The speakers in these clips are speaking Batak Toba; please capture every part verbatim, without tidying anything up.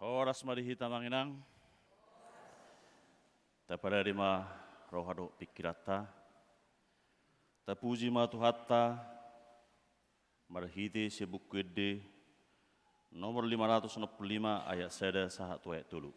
Horas ma di hita amang inang. Tapadari ma roha dohot pingkiranta. Tapuji ma Tuhanta marhite sian Buku Ende nomor lima ratus onom pulu lima ayat sada sahat tu ayat tolu.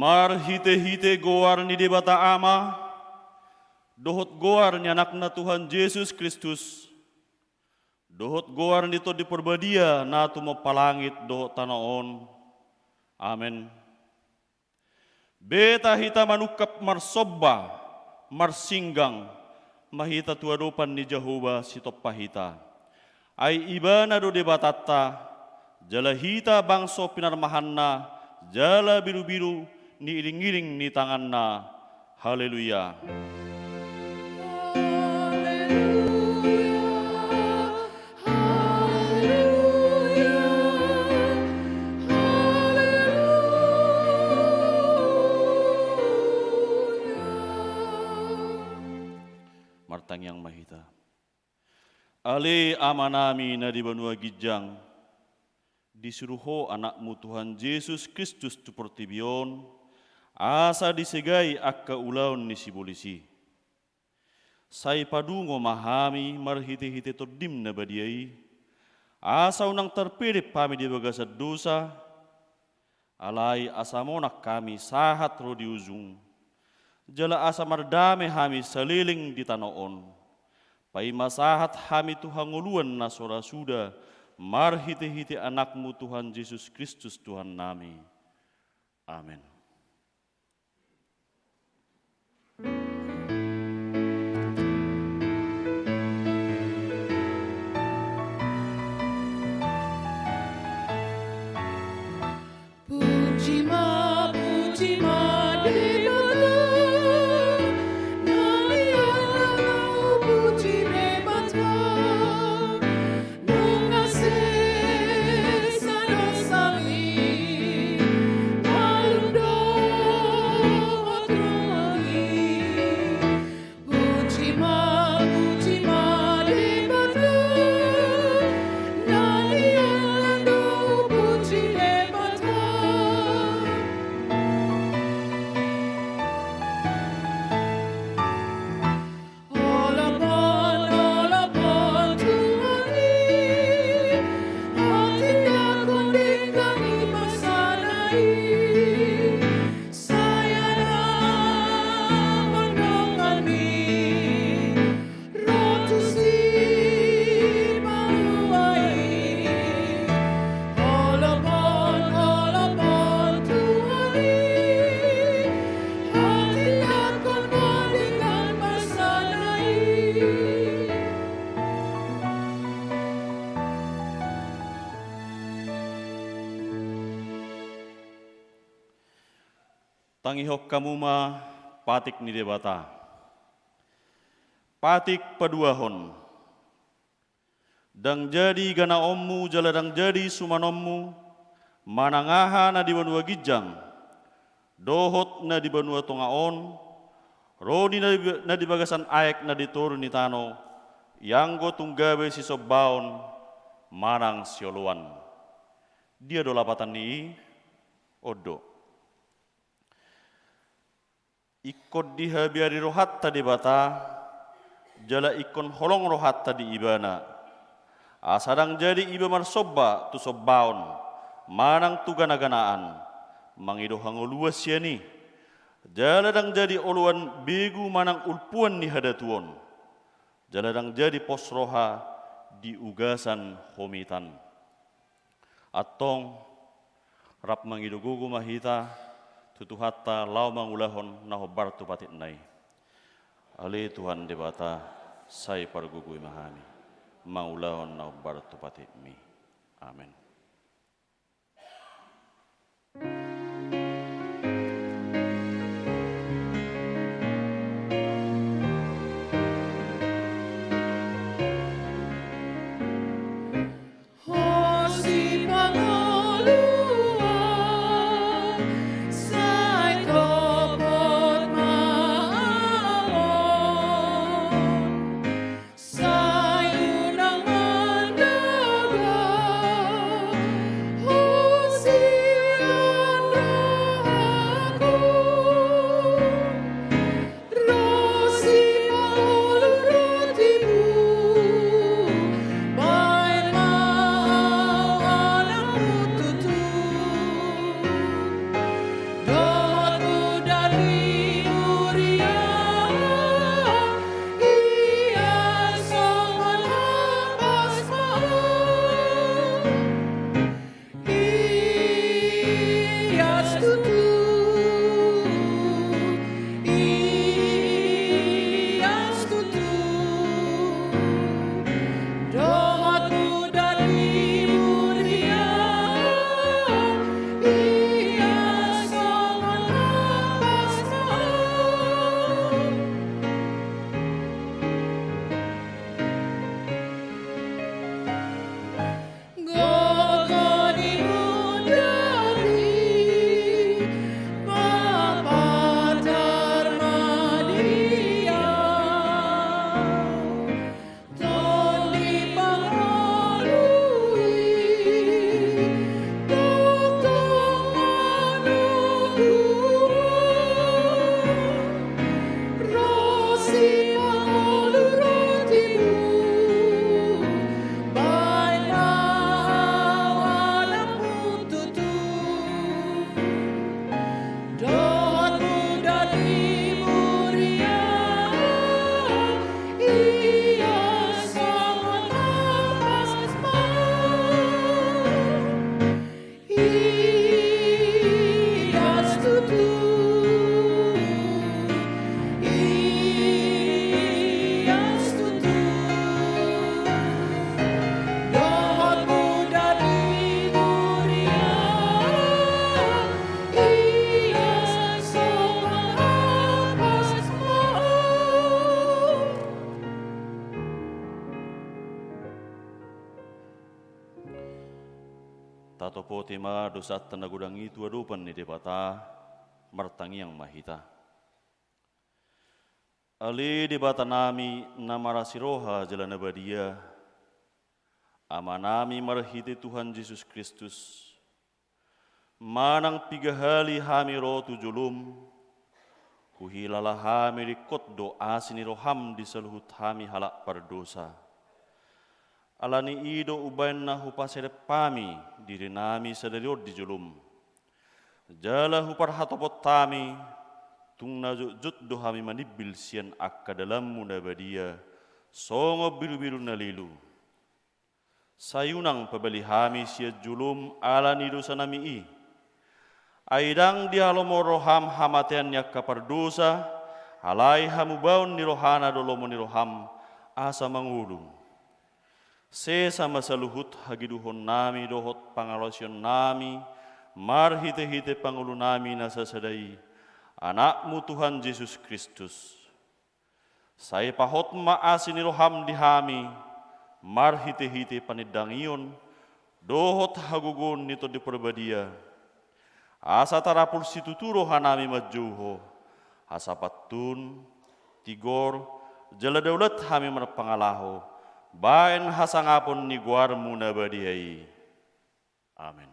Marhitehite goar ni Debata Ama dohot goar ni Anakna Tuhan Jesus Kristus dohot goar ni Tondi Parbadia na tumompa langit dohot tano on. Amen. Beta hita manungkap marsomba, marsinggang ma hita tu adopan ni Jahowa Sitompa hita. Ai Ibana do Debatanta, jala hita bangso pinarmahanna, jala birubiru ni iringiring ni tanganna. Haleluya. Haleluya. Haleluya. Haleluya. Martangiang ma hita. Ale Amanami na di banua ginjang, disuru Ho Anakmu Tuhan Jesus Kristus tu portibi on, asa disegai angka ulaon ni sibolis i. Sai padungo ma hami marhitehite Tondim na badia i, asa unang tarpedep hami di bagasan dosa, alai asa monang hami sahat ro di ujung, jala asa mardame hami saleleng di tano on. Paima sahat hami tu hangoluan na so ra suda, marhitehite Anakmu Tuhan Jesus Kristus Tuhannami. Amen. Puji ma, puji ma Debata, na nian na puji Debata. Nunga sesa dosa i, malum dohot roha i. Puji ma, puji ma Debata, na nian do puji Debata. Tangihon hamu ma patik ni Debata. Patik paduahon. Ndang jadi ganaonmu jala ndang jadi sumanonmu, manang aha na di banua ginjang, dohot na di banua tonga on, ro di na di, na di bagasan aek na di toru ni tano, ianggo tung gabe sisombaon manang sioloan. Dia do lapatan ni i? On do. Ingkon dihabiari rohanta Debata, jala ingkon holong rohanta di Ibana. Asa ndang jadi iba marsomba tu sombaon, manang tu ganaganaan, mangido hangoluan sian i. Jala ndang jadi oloan begu manang ulpuan ni hadatuon. Jala ndang jadi pos roha di ugasan homitan. Antong, rap mangido gogo ma hita, tu Tuhanta laho mangulahon na hombar tu patikna i. Ale Tuhan Debata, sai pargogoi ma hami, mangulahon na hombar tu patikmi. Amen. Sai unang mandohot sian rohaku, ro sipangolu rotimu, baen ma au anakmu tutu. Dohot mudar di huria, ia songon hapas ma au. Ias tutu, ias tutu. Dohot mudar di huria, ia songon hapas ma au. Gogo ni mudar i, papatar ma di au. Tondi pangolu i, tongtong manogu au. Ro sipangolu rotimu, baen ma au anakmu tutu. Dohot mudar di huria, ia songon hapas ma au. Ias tutu, ias tutu. Dohot mudar di huria, ia songon hapas ma au. Tatopoti ma dosanta na godang i tu adopan ni Debata, martangiang ma hita. Ale Debatanami na marasi roha jala na badia, Amanami marhite Tuhan Jesus Kristus, manang piga hali hami ro tu jolom, huhilala hami ringkot do asi ni roham di saluhut hami halak pardosa. Ala ni i do umbaen na hupaserep hami dirinami sadari on di jolom. Jala huparhatopot hami, tung na jotjot do hami manimbil sian angka dalanmu na badia, songon birubiru na lilu. Sai unang pabali hami sian jolom ala ni dosanami i. Ai ndang dihalomohon roham hamatean ni angka pardosa, alai hamubaon ni rohana do lomo ni roham, asa mangolu. Sesa ma saluhut hagiduhonnami dohot pangalaosionnami, marhitehite pangolunami na sasada i, Anakmu Tuhan Jesus Kristus. Sai pahot ma asi ni roham di hami, marhite-hite panindangion dohot hagogoon ni Tondi Parbadia, asa tarapul situtu rohanami manjou Ho, asa pantun, tigor, jala daulat hami marpangalaho baen hasangapon ni goarmu na badia i. Amen.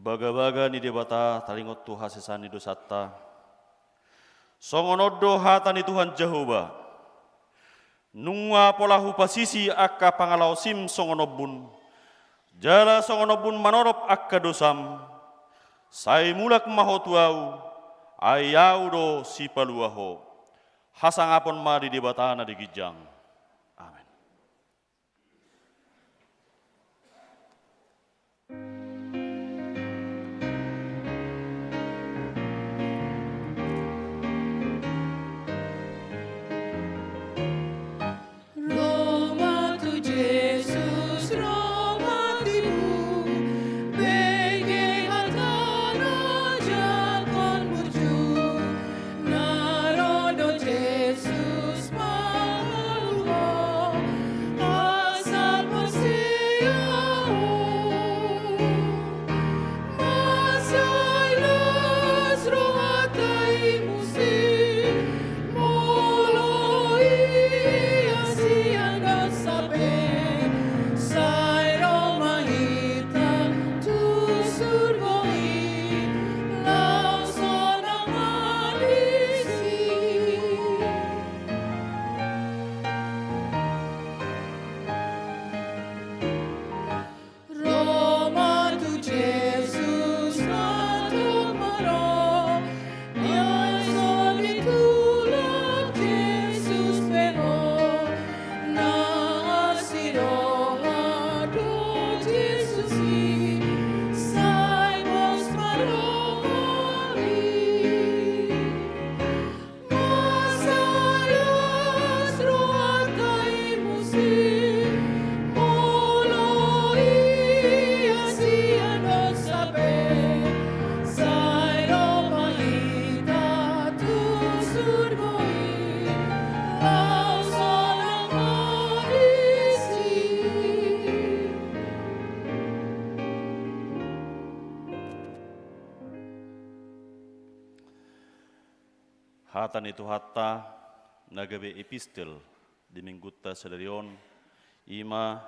Bagabaga ni Debata taringot tu hasesaan ni dosanta. Songon on do hata ni Tuhan Jahowa. Nunga pola hupasisi angka pangalaosim songon ombun, jala songon ombun manorop angka dosam, sai mulak ma ho tu Ahu, ai Ahu do Sipalua ho. Hasangapon ma di Debata na di ginjang. Amen. Ro ma tu Jesus, ro ma tibu, bege hata na jangkon burju, na ro do Jesus mangalului ho, asal parsea ho. Mansai las rohanta i muse, molo ia sian dosa be, sai ro ma hita tu surgo i, laos sonang ma disi. Ro ma tu Jesus na tung maro, ia so ditulak Jesus pe ho, na asi roha do Jesus i, sai pos ma roha i. Mansai las rohanta i muse, molo ia sian dosa be, sai ro ma hita tu surgo i, laos sonang ma disi. Hata ni Tuhanta na gabe epistel di minggunta sadari on, i ma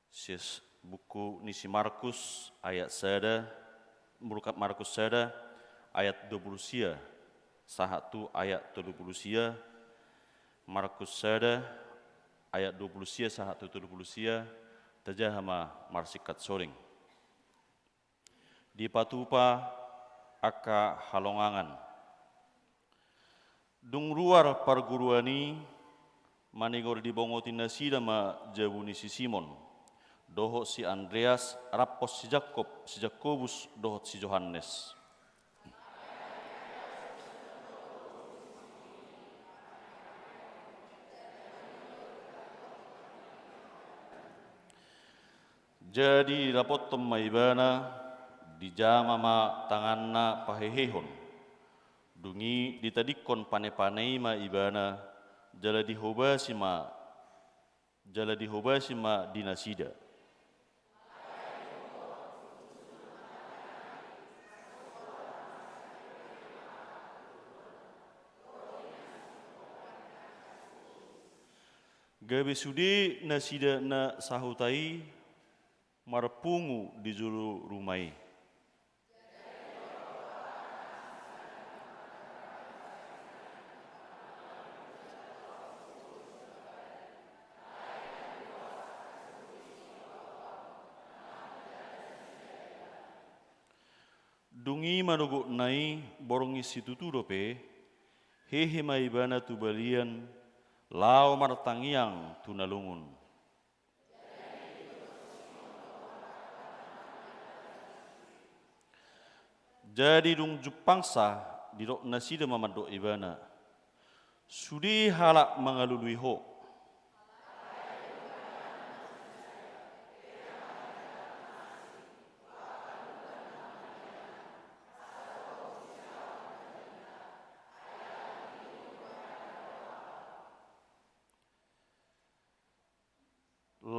sian buku ni si Markus ayat sada, Marka-, Markus sada ayat dua pulu sia sahat tu ayat tolu pulu sia, Markus sada ayat dua pulu sia sahat tu tolu pulu sia, tajaha ma marsingkat soring. Dipatupa angka halongangan. Dung ruar parguruan i, manigor dibongoti nasida ma jabu ni si Simon, dohot si Andreas, rap hos si Jakob, si Jakobus, dohot si Johannes. Jadi didapothon ma ibana, dijama ma tanganna pahehehon. Dung i ditadingkon pane-pane i ma ibana, jala dihobasi ma, jala dihobasi ma di nasida. Gabe sude nasida na sahuta i marpungu di jolo ruma i. Dung i manogotna i borngin situtu dope, hehe ma ibana tu balian laho martangiang tu na lungun. Jadi dung jumpangsa, didok nasida ma mandok ibana: Sude halak mangalului ho.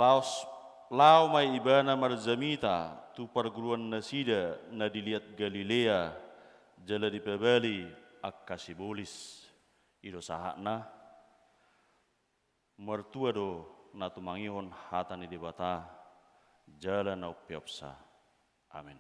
Laos, laho ma ibana marjamita tu parguruan nasida na di liat Galilea, jala dipabali angka sibolis. I do sahatna. Martua do na tumangihon hata ni Debata, jala na umpeopsa. Amen.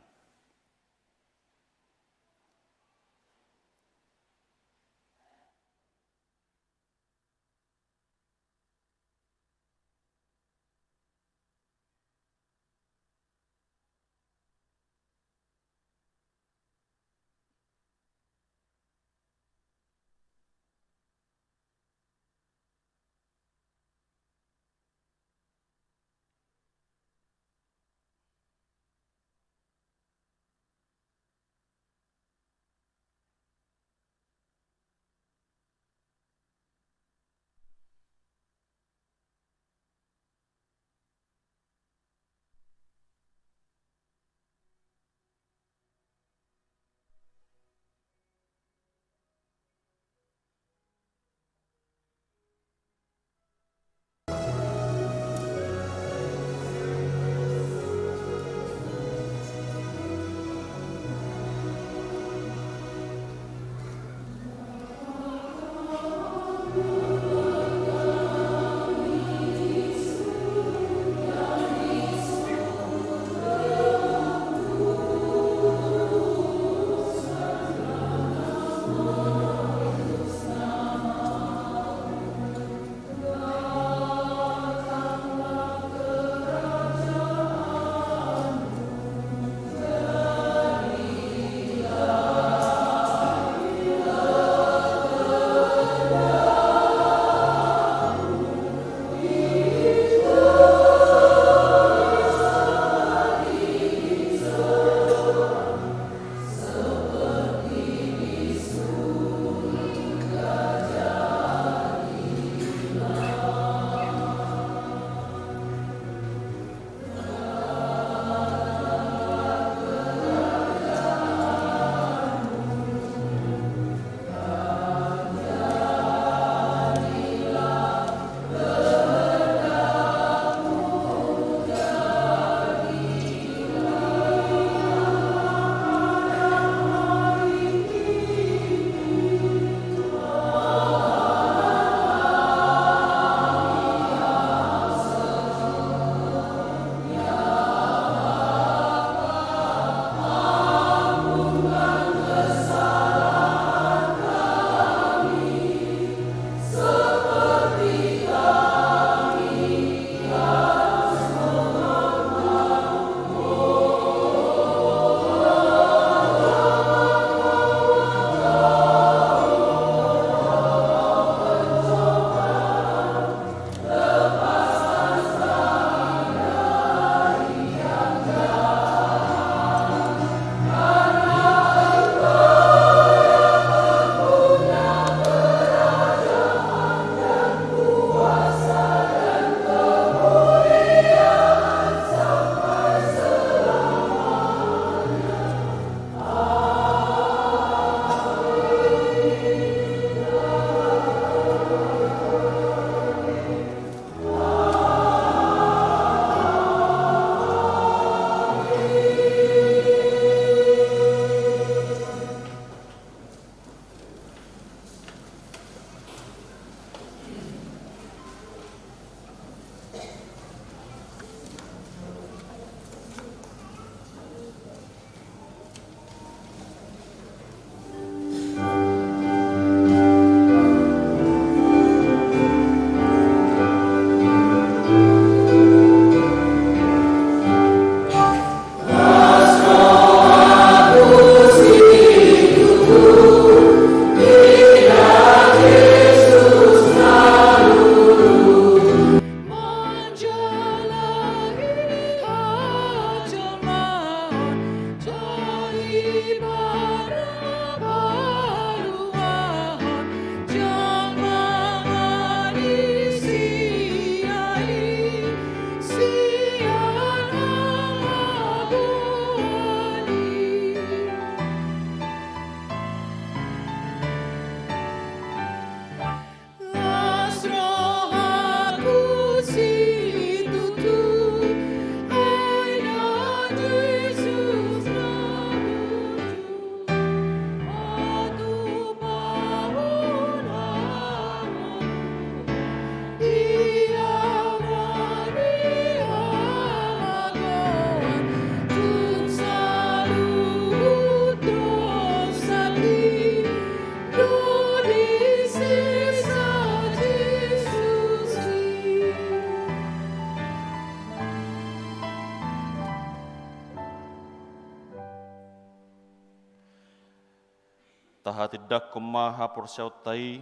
Tahatindangkon ma haporseaonta i,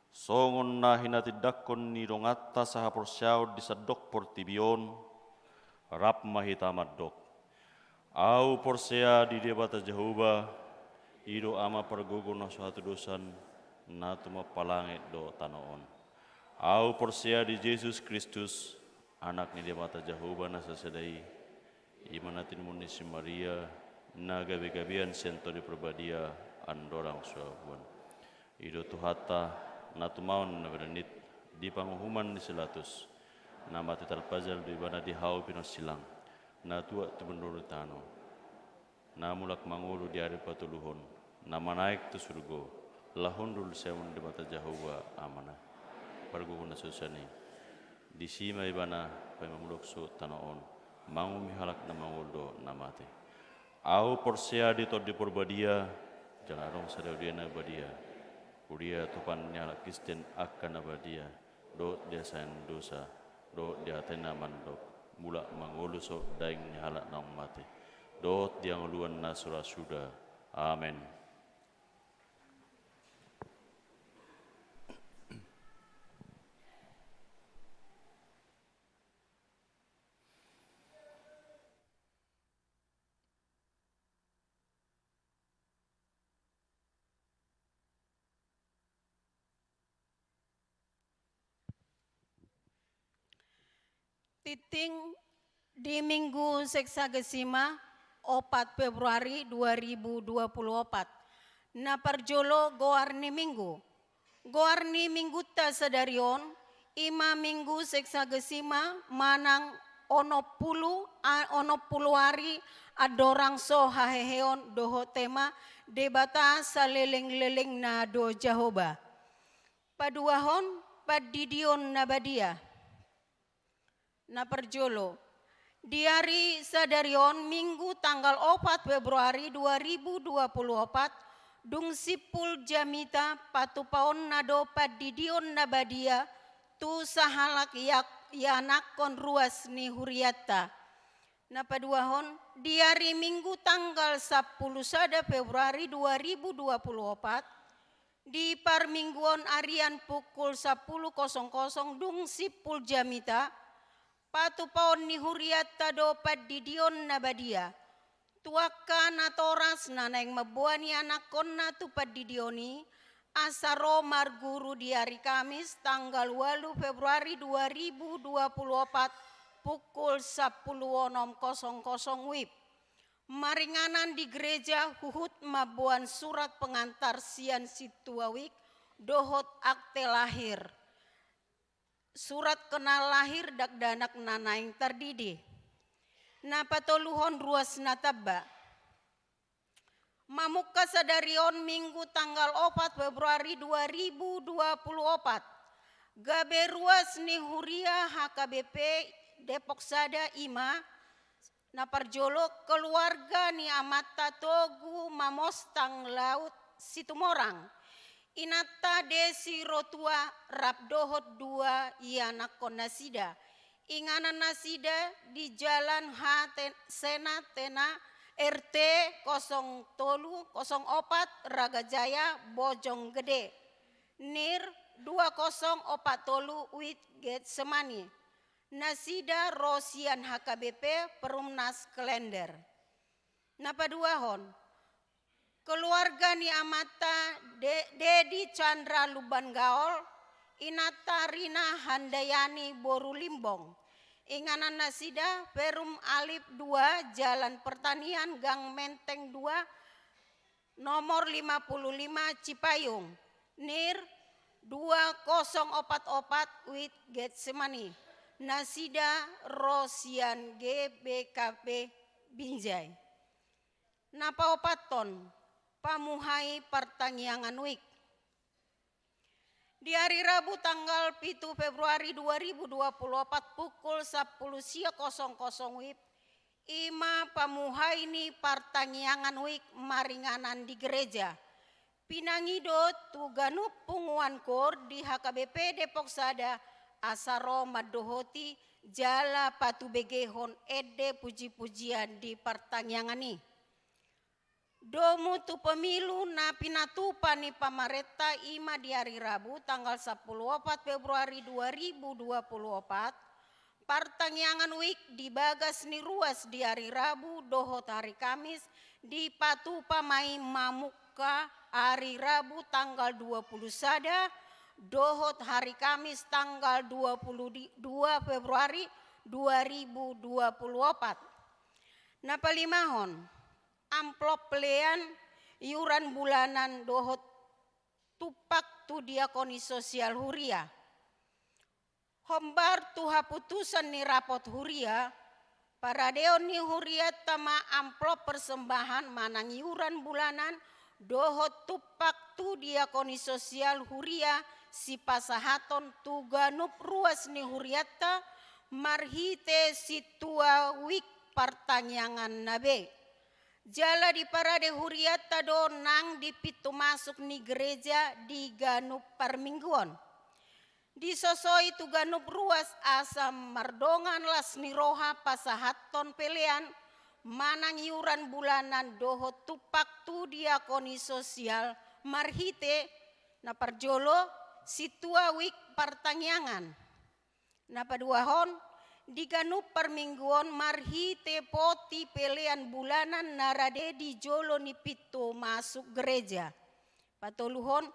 songon na hinatindangkon ni donganta sahaporseaon di sandok portibi on, rap ma hita mandok. Ahu porsea di Debata Jahowa, i do Ama pargogo na so hatudosan, na tumompa langit dohot tano on. Ahu porsea di Jesus Kristus, Anak ni Debata Jahowa na sasada i, i ma na tinumon ni si Maria, na gabegabean sian Tondi Parbadia, andorang so abuan. I do Tuhanta, na tumaon na binahen i di panguhuman ni si Pilatus, na mate tarpajal do ibana di hau pinonsilang, na tuat tu banua ni tano, na mulak mangolu di ari patoluhon, na manaek tu surgo, laho hundul sian Debata Jahowa Amana. Pargogo na so hatudosan i, disi ma ibana paima mulak suhut tano on, manguhumi halak na mangolu dohot na mate. Ahu porsea di Tondi Parbadia, jala adong sada huria na badia, huria tumpak ni halak Kristen angka na badia, dohot di hasesaan dosa, dohot di hata na mandok, mulak mangolu suhut daging ni halak naung mate, dohot di hangoluan na so ra suda. Amen. Tingting di Minggu Sexagesima, opat Februari dua ribu dua puluh opat. Na parjolo, goar ni Minggu. Goar ni Minggunta sadari on, i ma Minggu Sexagesima manang onom pulu, a, onom pulu ari andorang so haheheon dohot tema Debata salelenglelengna do Jahowa. Paduahon, pandidion na badia. Na parjolo, di ari sadari on, Minggu tanggal opat Februari dua ribu dua puluh opat, dung simpul jamita, patupaonna do pandidion na badia tu sahalak iak-, ianakhon ruas ni hurianta. Na paduahon, di ari Minggu tanggal sampulu sada Februari dua ribu dua puluh opat, di parmingguon arian pukul sampulu kosong kosong dung simpul jamita, patupaon ni hurianta do pandidion na badia tu angka natoras na naeng mamboan ianakhonna tu pandidion i, asa ro marguru di ari Kamis tanggal ualu Februari dua ribu dua puluh opat pukul sampulu onom kosong kosong wib. Maringanan di gereja huhut mamboan surat pengantar sian sintua wijk dohot akte lahir, surat kenal lahir dakdanak na naeng tardidi. Na patoluhon, ruas na tamba. Mamungka sadari on Minggu tanggal opat Februari dua ribu dua puluh opat, gabe ruas ni huria H K B P Depok Sada i ma, na parjolo, keluarga ni amanta Togu Mamostang Laut Situmorang, inanta Desi Rotua rap dohot dua ianakhon nasida. Inganan nasida di Jalan H Te-, Sena Tena, R T kosong tolu kosong opat, Ragajaya, Bojonggede. Nir dua kosong opat tolu wit Getsemani. Nasida ro sian H K B P Perumnas Klender. Na paduahon, keluarga ni amanta De-, Dedi Chandra Lumban Gaol, inanta Rina Handayani boru Limbong. Inganan nasida Perum Alip dua, Jalan Pertanian, Gang Menteng dua, nomor lima puluh lima, Cipayung. Nir dua kosong opat opat wit Getsemani. Nasida ro sian G B K P Binjai. Na paopathon, pamuhai partangiangan wijk. Di ari Rabu tanggal pitu Februari dua ribu dua puluh opat pukul sampulu sia kosong kosong wib, i ma pamuhai ni partangiangan wijk maringanan di gereja. Pinangido tu ganup punguan koor di H K B P Depok Sada, asa ro mandohoti jala patubegehon ende pujipujian di partangiangan i. Domu tu pemilu na pinatupa ni pamarenta i ma di ari Rabu tanggal sampulu opat Februari dua ribu dua pulu opat, partangiangan wijk di bagas ni ruas di ari Rabu dohot ari Kamis dipatupa ma i mamungka ari Rabu tanggal dua pulu sada dohot hari Kamis tanggal dua pulu dua Februari dua ribu dua pulu opat. Na palimahon, amplop pelean iuran bulanan dohot tumpak tu diakoni sosial huria. Hombar tu haputusan ni rapot huria, paradeon ni hurianta ma amplop persembahan manang iuran bulanan dohot tumpak tu diakoni sosial huria sipasahaton tu ganup ruas ni hurianta marhite sintua wijk partangianganna be. Jala diparade hurianta do nang di pintu masuk ni gereja di ganup parmingguon. Disosoi tu ganup ruas asa mardongan las ni roha pasahathon pelean manang iuran bulanan dohot tumpak tu diakoni sosial marhite, na parjolo, sintua wijk partangiangan. Na paduahon, di ganup parmingguon marhite poti pelean bulanan na rade di jolo ni pintu masuk gereja. Patoluhon,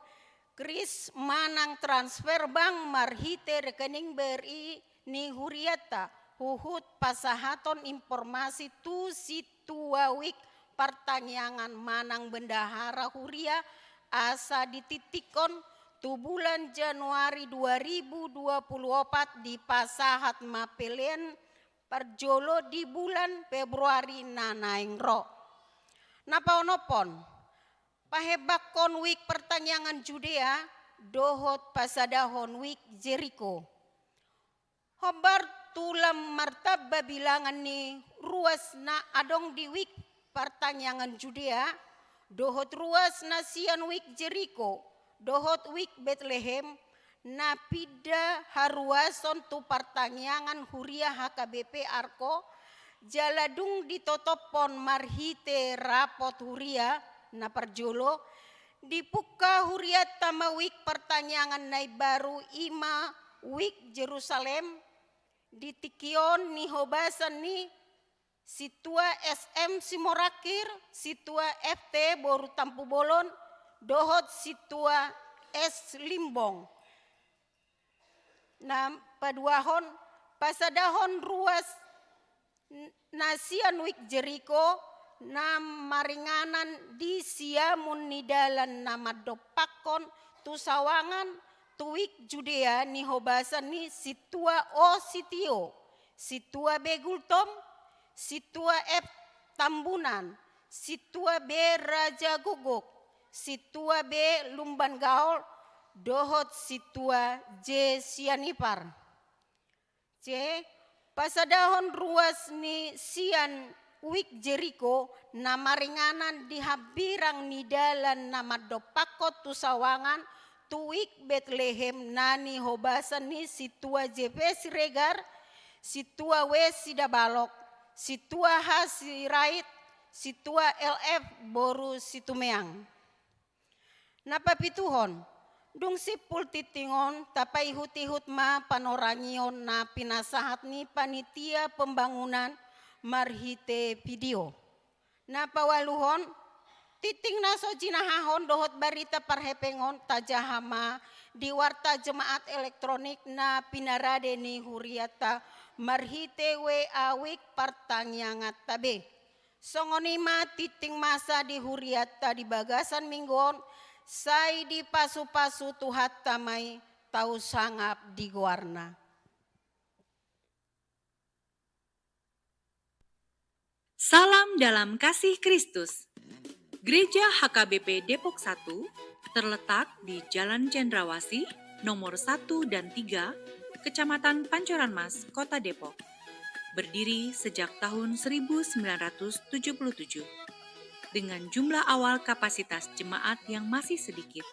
kris manang transfer bank marhite rekening B R I ni hurianta huhut pasahaton informasi tu sintua wijk partangiangan manang bendahara huria asa dititikkon tu bulan Januari dua ribu dua pulu opat dipasahat ma pelean parjolo di bulan Februari na naeng ro. Na paonomhon, pahembangkon wijk partangiangan Judea dohot pasadahon wijk Jeriko. Hombar tu lam martamba bilangan ni ruas na adong di wijk partangiangan Judea, dohot ruas na sian wijk Jeriko, dohot wijk Betlehem, na pinda haruason tu partangiangan huria H K B P Arko, jala dung ditotopon marhite rapot huria, na parjolo, dipungka hurianta ma wijk partangiangan na imbaru i ma wijk Jerusalem, di tingki on nihobasan ni sintua S M Simorangkir, sintua F T boru Tampubolon, dohot sintua S Limbong. Na paduahon, pasadahon ruas n-, na sian wijk Jeriko, na maringanan di siamun ni dalan na mandompakkon tu Sawangan tu wijk Judea nihobasan ni sintua O Sitio, sintua B Gultom, sintua F Tambunan, sintua B Raja Gogok, sintua B Lumban Gaol, dohot sintua J Sianipar. C. Pasadahon ruas ni sian wijk Jeriko na maringanan di hambirang ni dalan na mandompakkon tu Sawangan tu wijk Betlehem na nihobasan ni sintua J P Siregar, sintua W Sidabalok, sintua H Sirait, sintua L F boru Situmeang. Na papituhon, dung simpul tingting on tapaihut-ihut ma panorangion na pinasahat ni panitia pembangunan marhite video. Na paualuhon, tingting na so jinahahon dohot barita parhepeng on tajaha ma di warta jemaat elektronik na pinarade ni hurianta marhite W A wijk partangianganta be. Songon i ma tingting masa di hurianta di bagasan minggu on, sai dipasu-pasu Tuhanta ma i, tau sangap di goarna. Salam dalam kasih Kristus. Gereja H K B P Depok satu terletak di Jalan Cendrawasih nomor satu dan tiga, Kecamatan Pancoran Mas, Kota Depok. Berdiri sejak tahun seribu sembilan ratus tujuh puluh tujuh, dengan jumlah awal kapasitas jemaat yang masih sedikit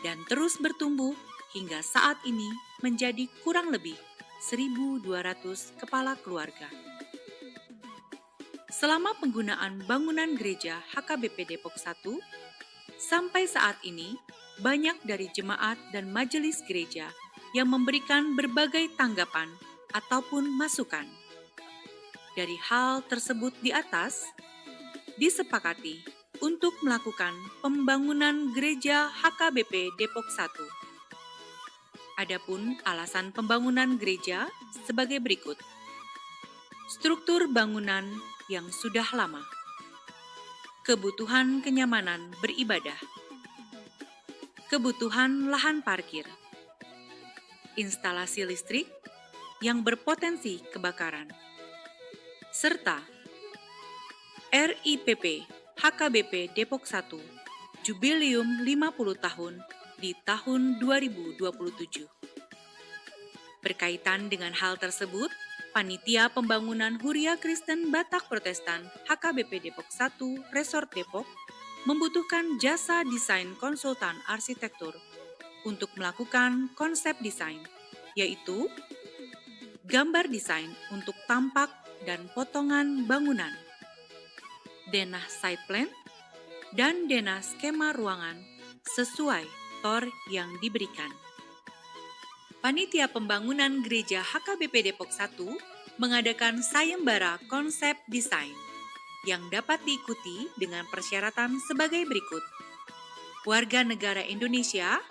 dan terus bertumbuh hingga saat ini menjadi kurang lebih seribu dua ratus kepala keluarga. Selama penggunaan bangunan gereja H K B P Depok satu, sampai saat ini banyak dari jemaat dan majelis gereja yang memberikan berbagai tanggapan ataupun masukan. Dari hal tersebut di atas, disepakati untuk melakukan pembangunan gereja H K B P Depok satu. Adapun alasan pembangunan gereja sebagai berikut. Struktur bangunan yang sudah lama. Kebutuhan kenyamanan beribadah. Kebutuhan lahan parkir. Instalasi listrik yang berpotensi kebakaran. Serta R I P P H K B P Depok satu, jubileum lima puluh tahun di tahun dua ribu dua puluh tujuh. Berkaitan dengan hal tersebut, Panitia Pembangunan Huria Kristen Batak Protestan H K B P Depok satu Resort Depok membutuhkan jasa desain konsultan arsitektur untuk melakukan konsep desain, yaitu gambar desain untuk tampak dan potongan bangunan, denah site plan, dan denah skema ruangan sesuai tor yang diberikan. Panitia Pembangunan Gereja H K B P Depok satu mengadakan sayembara konsep desain yang dapat diikuti dengan persyaratan sebagai berikut. Warga negara Indonesia,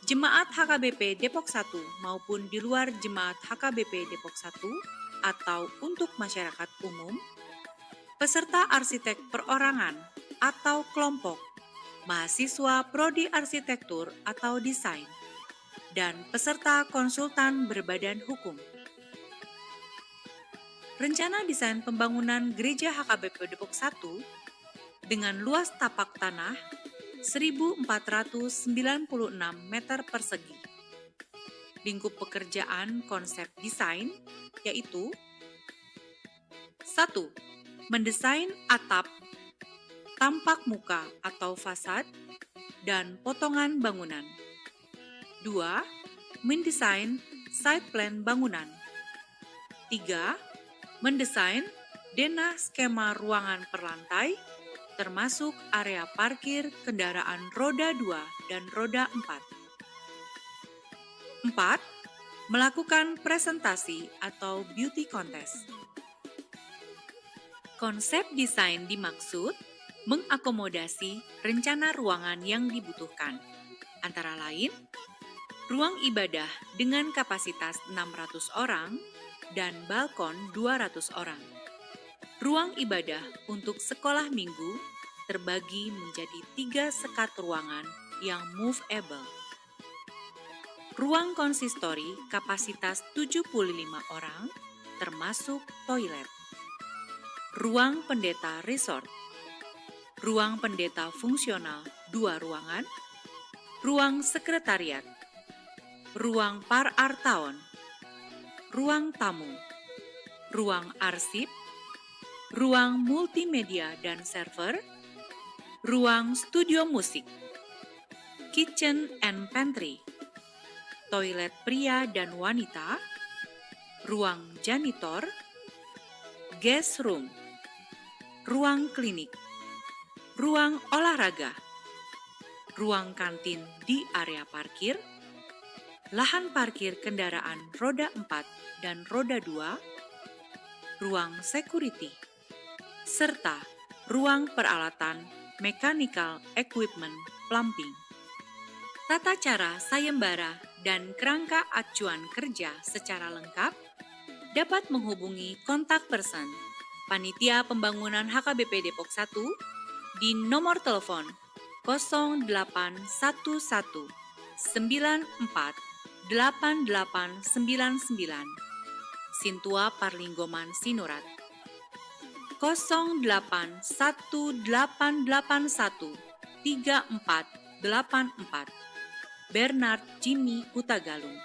jemaat H K B P Depok satu maupun di luar jemaat H K B P Depok satu atau untuk masyarakat umum, peserta arsitek perorangan atau kelompok, mahasiswa prodi arsitektur atau desain, dan peserta konsultan berbadan hukum. Rencana desain pembangunan Gereja H K B P Depok satu dengan luas tapak tanah seribu empat ratus sembilan puluh enam meter persegi. Lingkup pekerjaan konsep desain yaitu: satu. Mendesain atap, tampak muka atau fasad, dan potongan bangunan. Dua. Mendesain site plan bangunan. Tiga. Mendesain denah skema ruangan per lantai, termasuk area parkir kendaraan roda dua dan roda empat. Empat. Melakukan presentasi atau beauty contest. Konsep desain dimaksud mengakomodasi rencana ruangan yang dibutuhkan, antara lain ruang ibadah dengan kapasitas enam ratus orang dan balkon dua ratus orang, ruang ibadah untuk sekolah minggu terbagi menjadi tiga sekat ruangan yang movable, ruang konsistori kapasitas tujuh puluh lima orang, termasuk toilet, ruang pendeta resort, ruang pendeta fungsional dua ruangan, ruang sekretariat, ruang parartaon, ruang tamu, ruang arsip, ruang multimedia dan server, ruang studio musik, kitchen and pantry, toilet pria dan wanita, ruang janitor, guest room, ruang klinik, ruang olahraga, ruang kantin di area parkir, lahan parkir kendaraan roda empat dan roda dua, ruang security, serta ruang peralatan mechanical equipment plumbing. Tata cara sayembara dan kerangka acuan kerja secara lengkap dapat menghubungi kontak person Panitia Pembangunan H K B P Depok satu di nomor telepon kosong delapan satu satu sembilan empat delapan delapan sembilan sembilan, Sintua Parlinggoman Sinurat, kosong delapan satu delapan delapan satu tiga empat delapan empat, Bernard Jimmy Hutagalung.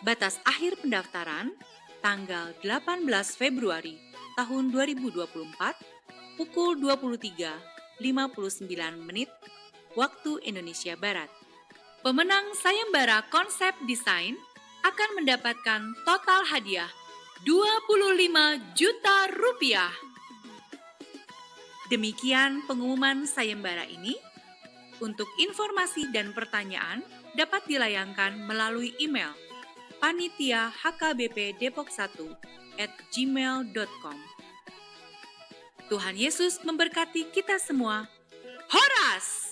Batas akhir pendaftaran tanggal delapan belas Februari tahun dua ribu dua puluh empat, pukul dua puluh tiga lima puluh sembilan menit, waktu Indonesia Barat. Pemenang sayembara konsep desain akan mendapatkan total hadiah dua puluh lima juta rupiah. Demikian pengumuman sayembara ini. Untuk informasi dan pertanyaan dapat dilayangkan melalui email panitia H K B P Depok satu at gmail dot com. Tuhan Yesus memberkati kita semua. Horas!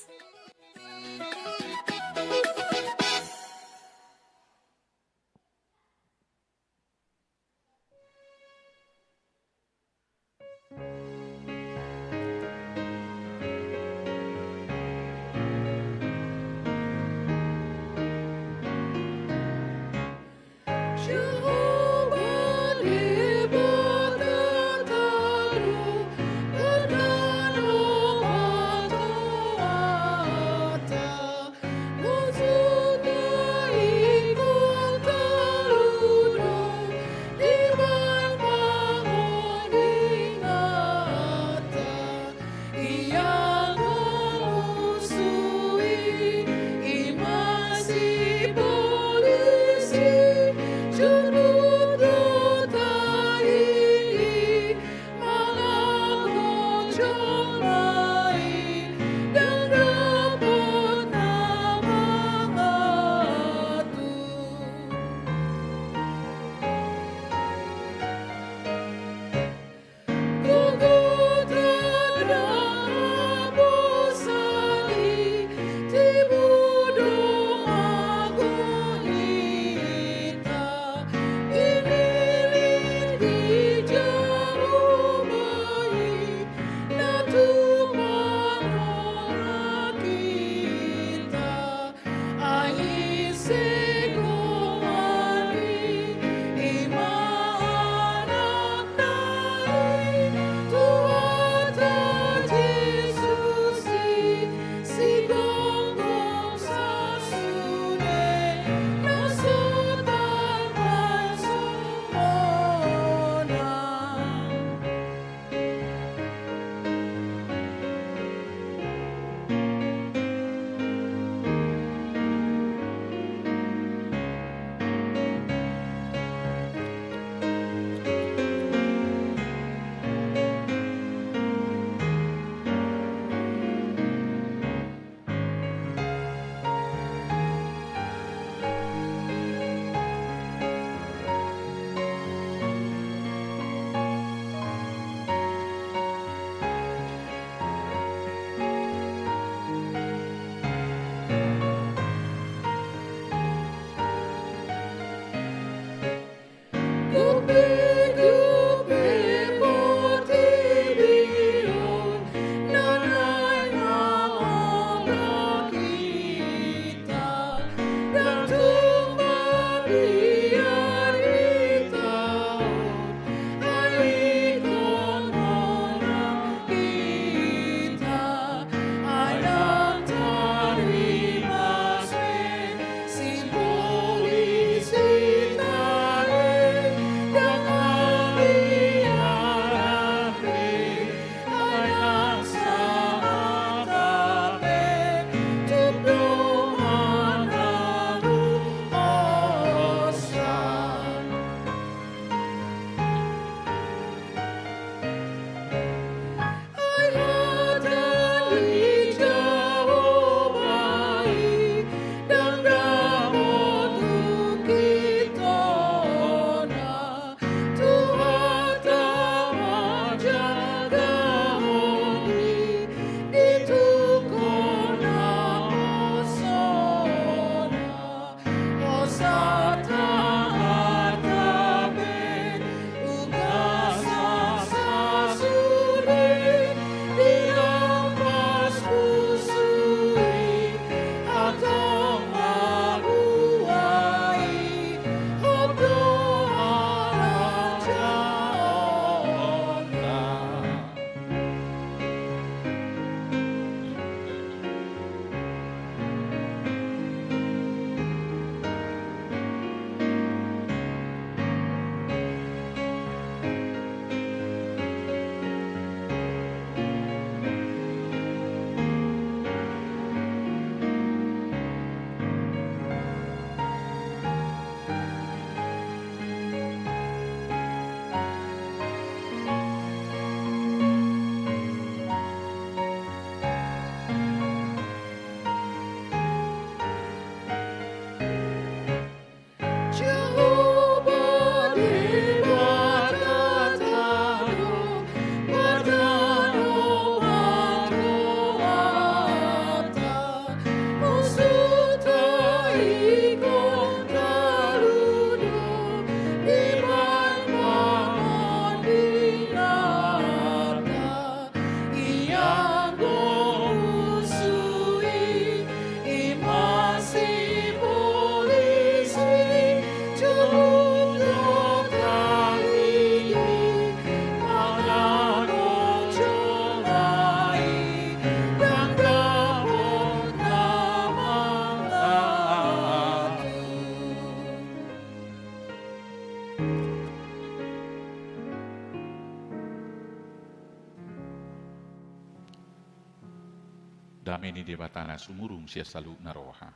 Dame ni Debata na sumurung sian saluhutna roha,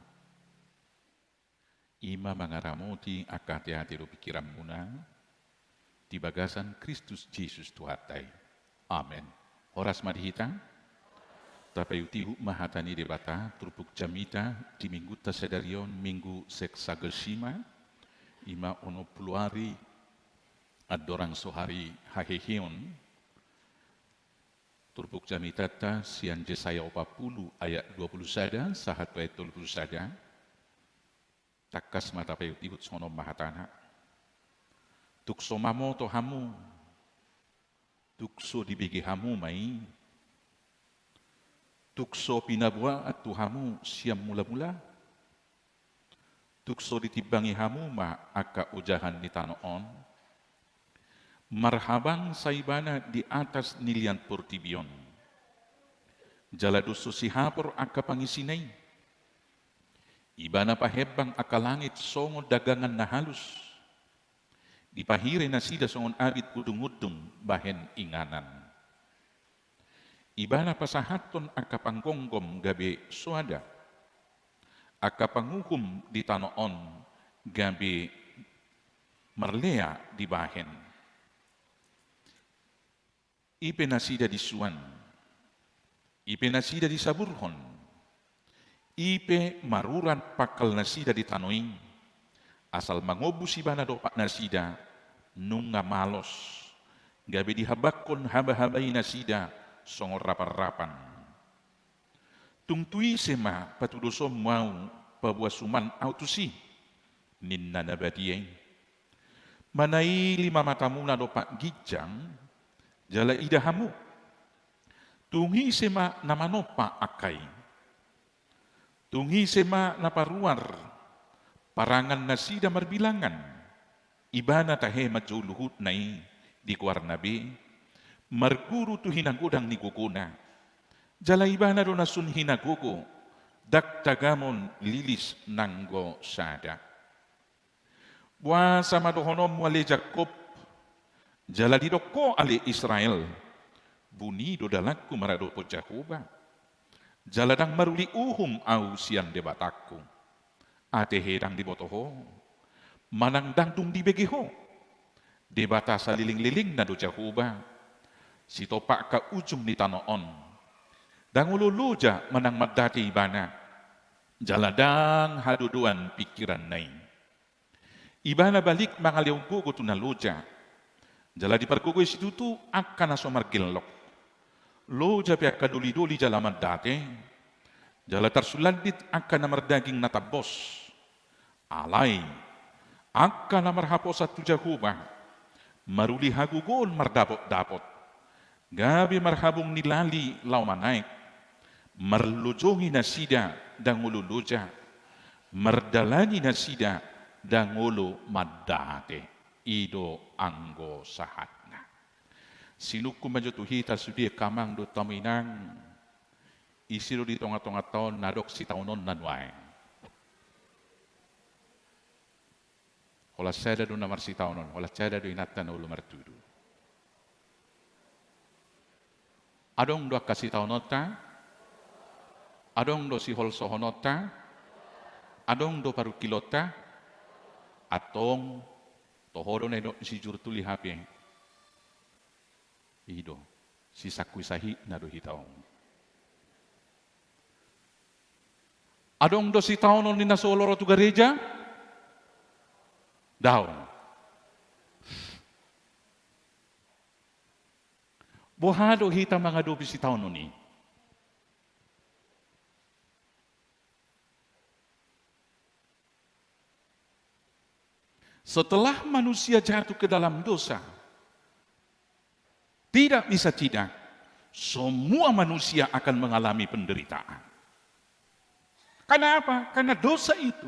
i ma mangaramoti angka ateate dohot pingkiranmuna di bagasan Kristus Jesus Tuhanta i. Amen. Horas ma di hita. Tapaihutihut ma hata ni Debata, turpuk jamita di Minggunta sadari on, Minggu Sexagesima, i ma onom pulu ari andorang so hari haheheon. Turpuk jamitanta sian Jesaya opat pulu ayat dua pulu sada sahat tu ayat tolu pulu sada. Tangkas ma tapaihutihut, songon on ma hatana: Tung so mamoto hamu, tung so dibege hamu ma i, tung so pinaboaan tu hamu sian mulamula, tung so ditimbangi hamu ma angka ojahan ni tano on. Marhabangsa ibana di atas nilian portibi on, jala dos so sihapor angka pangisina i. Ibana pahembang angka langit songon dagangan na halus. Dipahire nasida songon abit undungundung bahen inganan. Ibana pasahathon angka panggomgom gabe soada, angka panguhum di tano on gabe marlea dibahen. I pe nasida disuan, i pe nasida disaburhon, i pe marurat pangkal nasida di tano i, asal mangombus ibana dompak nasida, nunga malos, gabe dihabanghon habahabai nasida songon rapanrapan. Tung tu ise ma patudosonmu ahu, paboa suman ahu tusi, ninna na badia i. Manaili ma matamuna dompak ginjang, jala ida hamu. Tung ise ma na manompa angka i? Tung ise ma na paruar parangan nasida marbilangan? Ibana tahe manjou luhutna i di goarna be, marguru tu hinagodang ni gogona. Jala ibana do na sun hinagogo, ndang tagamon lilis nanggo sada. Boasa ma dohononmu ale Jakkob, jala didok ho ale Israel: Buni do dalanku maradophon Jahowa, jala ndang maruli uhum ahu sian Debatangku? Ate he ndang diboto ho, manang ndang dung dibege ho? Debata salelenglelengna do Jahowa, sitompa angka ujung ni tano on. Ndang olo loja manang mandate ibana, jala ndang hadodoan pingkiranna i. Ibana balik mangalehon gogo tu na loja, jala dipargogoi situtu angka na so margellok. Loja pe angka dolidoli jala mandate, jala tarsulandit angka na mardaging na tambos. Alai angka na marhaposan tu Jahowa, maruli hagogoon mardapotdapot, gabe marhabong ni lali laho manaek, marlojongi nasida ndang olo loja, mardalani nasida ndang olo mandate. I do anggo sahatna. Sinungkun ma jo tu hita sude angka amang dohot hamu inang, ise do di tongatonganta on na adong sitaononna nuaeng? Holan sada do na marsitaonon, holan sada do inanta na olo martudu. Adong do angka sitaononta? Adong do siholsohononta? Adong do parungkilonta? Antong toho do na nidok ni si juru tuli hape. I do, sisangkui sahitna do hita on. Adong do sitaonon ni na so olo ro tu gareja? Daong. Boha do hita mangadopi sitaonon i? Setelah manusia jatuh ke dalam dosa, tidak bisa tidak, semua manusia akan mengalami penderitaan. Karena apa? Karena dosa itu.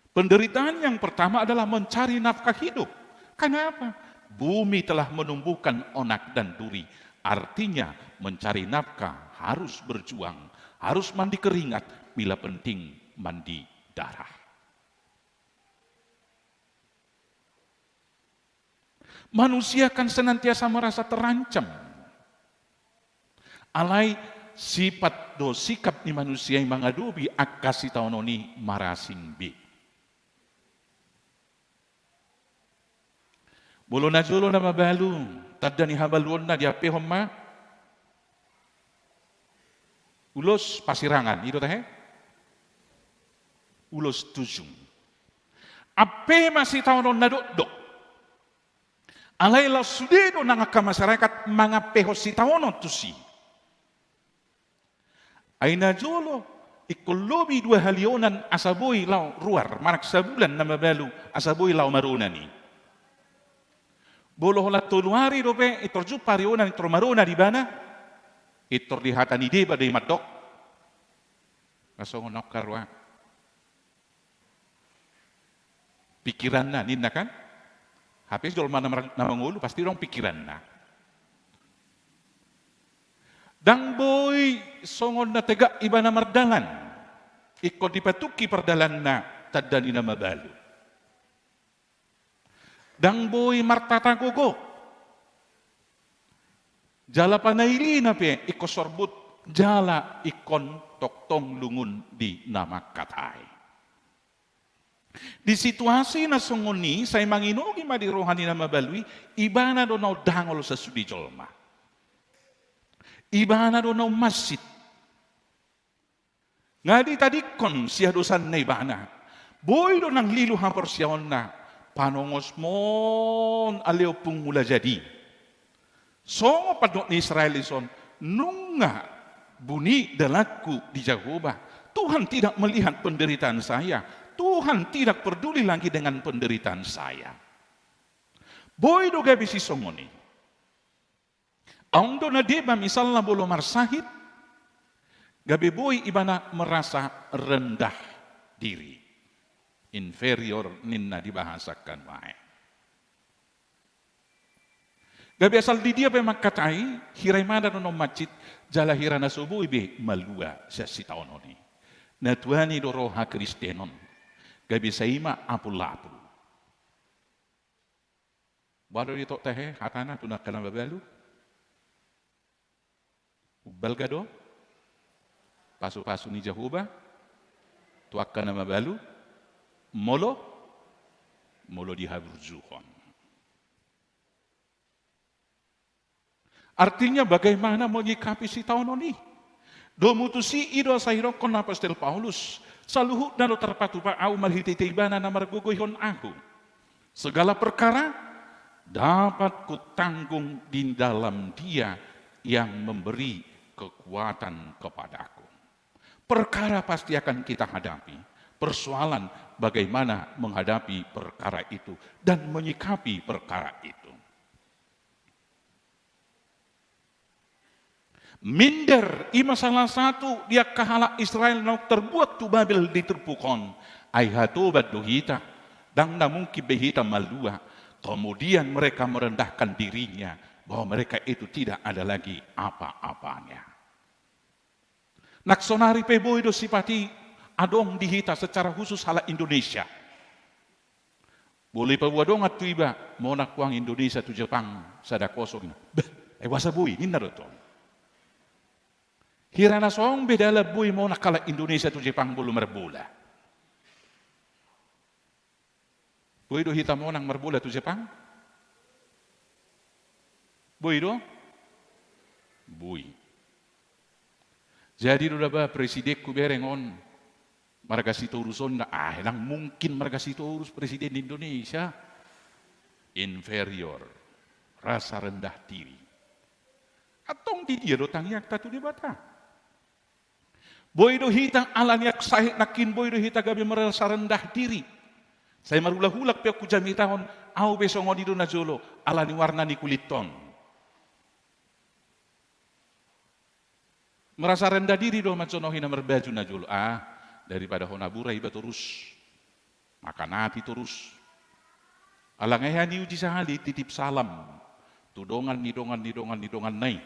Penderitaan yang pertama adalah mencari nafkah hidup. Karena apa? Bumi telah menumbuhkan onak dan duri. Artinya, mencari nafkah harus berjuang, harus mandi keringat, bila penting mandi darah. Manusia kan senantiasa merasa terancam. Alai sipat do sikap ni manusia i mangadopi angka sitaonon i marasing be. Molo na jolo na mabalu, tanda ni habaluonna diampehon ma ulos pasirangan, i do tahe? Ulos tujung. Ampe ma sitaonon na dokdok. Alai laos sude do nang angka masyarakat mangampehon sitaonon tusi. Ai na jolo, ingkon lobi dua hali onan asa boi laho ruar, manang sabulan na mabalu asa boi laho maronan i. Molo holan tolu ari dope, intor jumpa ari onan, intor maronan ibana, intor di hata ni deba do i mandok. Nga songon na ongkar roha. Pikiranna ninna kan? Hape jolma na mar-, na mangolu pasti adong pikiranna. Ndang boi songon na tegak ibana mardalan. Ingkon dipatungki pardalanna tanda ni na mabalu. Ndang boi martata gogo. Jala panailina pe ingkon sorbut, jala ingkon tongtong lungun di na mangkatai. Di situasi na songon i, sai manginugi ma di roha ni na mabalu i, ibana do na undangol sasude jolma. Ibana do na ummansit. Nga ditadingkon siadosanna ibana. Boi do nang lilu haporseaonna, panongosmon ale Ompung Mula Jadi. Songon pandok ni Israel dison, nunga bunyi dalanku di Jahowa. Tuhan tidak melihat penderitaan saya. Tuhan tidak peduli lagi dengan penderitaan saya. Boi do gabe sisongon i. Adong do na deba misalna molo marsahit, gabe boi ibana merasa rendah diri. Inferior ninna di bahasa kan wae. Gabe asal di dia pe mangkatai, hira ibana do na ummansit, jala hira na so boi be malua sian sitaonon i. Na tuani do roha Kristenon. Gabe sai ma apul-apul. Boha do ditok tahe hatana tu angka na mabalu? Umbalga do pasu-pasu ni Jahowa tu angka na mabalu, molo, molo dihaburjuhon. Artinya bagaimana menyikapi sitaonon i? Domu tusi i do asa idokkon apostel Paulus, saluhutna do tarpatupa ahu marhite-hite ibana na margogoihon ahu. Segala perkara dapat kutanggung di dalam Dia yang memberi kekuatan kepadaku. Perkara pasti akan kita hadapi. Persoalan bagaimana menghadapi perkara itu dan menyikapi perkara itu. Minder, i ma salah satu di angka halak Israel naung terbuat tu Babel di turpuk on. Ai hatoban do hita, ndang na mungkin be hita malua. Kemudian mereka merendahkan dirinya, bahwa mereka itu tidak ada lagi apa-apanya. Nang sonari pe boi do sipata i adong di hita secara khusus halak Indonesia. Molo ipaboa dongan tu iba, monang huang Indonesia tu Jepang sada kosong. Bah, ai boasa boi, ninna do tong. Hira na songon be dalan boi monang halak Indonesia tu Jepang molo marbola. Boi do hita monang marbola tu Jepang? Boi do? Boi. Jadi do daba presidenku bereng on marga Sitorus on, ah, ndang mungkin marga Sitorus presiden di Indonesia. Inferior, rasa rendah diri. Antong di dia do tangiangta tu Debata? Boi do hita ala ni angka sahit nangkin, boi do hita gabe merasa rendah diri. Sai marulak-ulak pe on hujamitahon, ahu pe songon i do na jolo, ala ni warna ni kulit on. Merasa rendah diri do mansonohi na marbaju na jolo. Ah, daripada hona bura iba torus. Makan api torus. Ala nga hea niuji sahali titip salam tu dongan ni dongan ni dongan ni donganna i.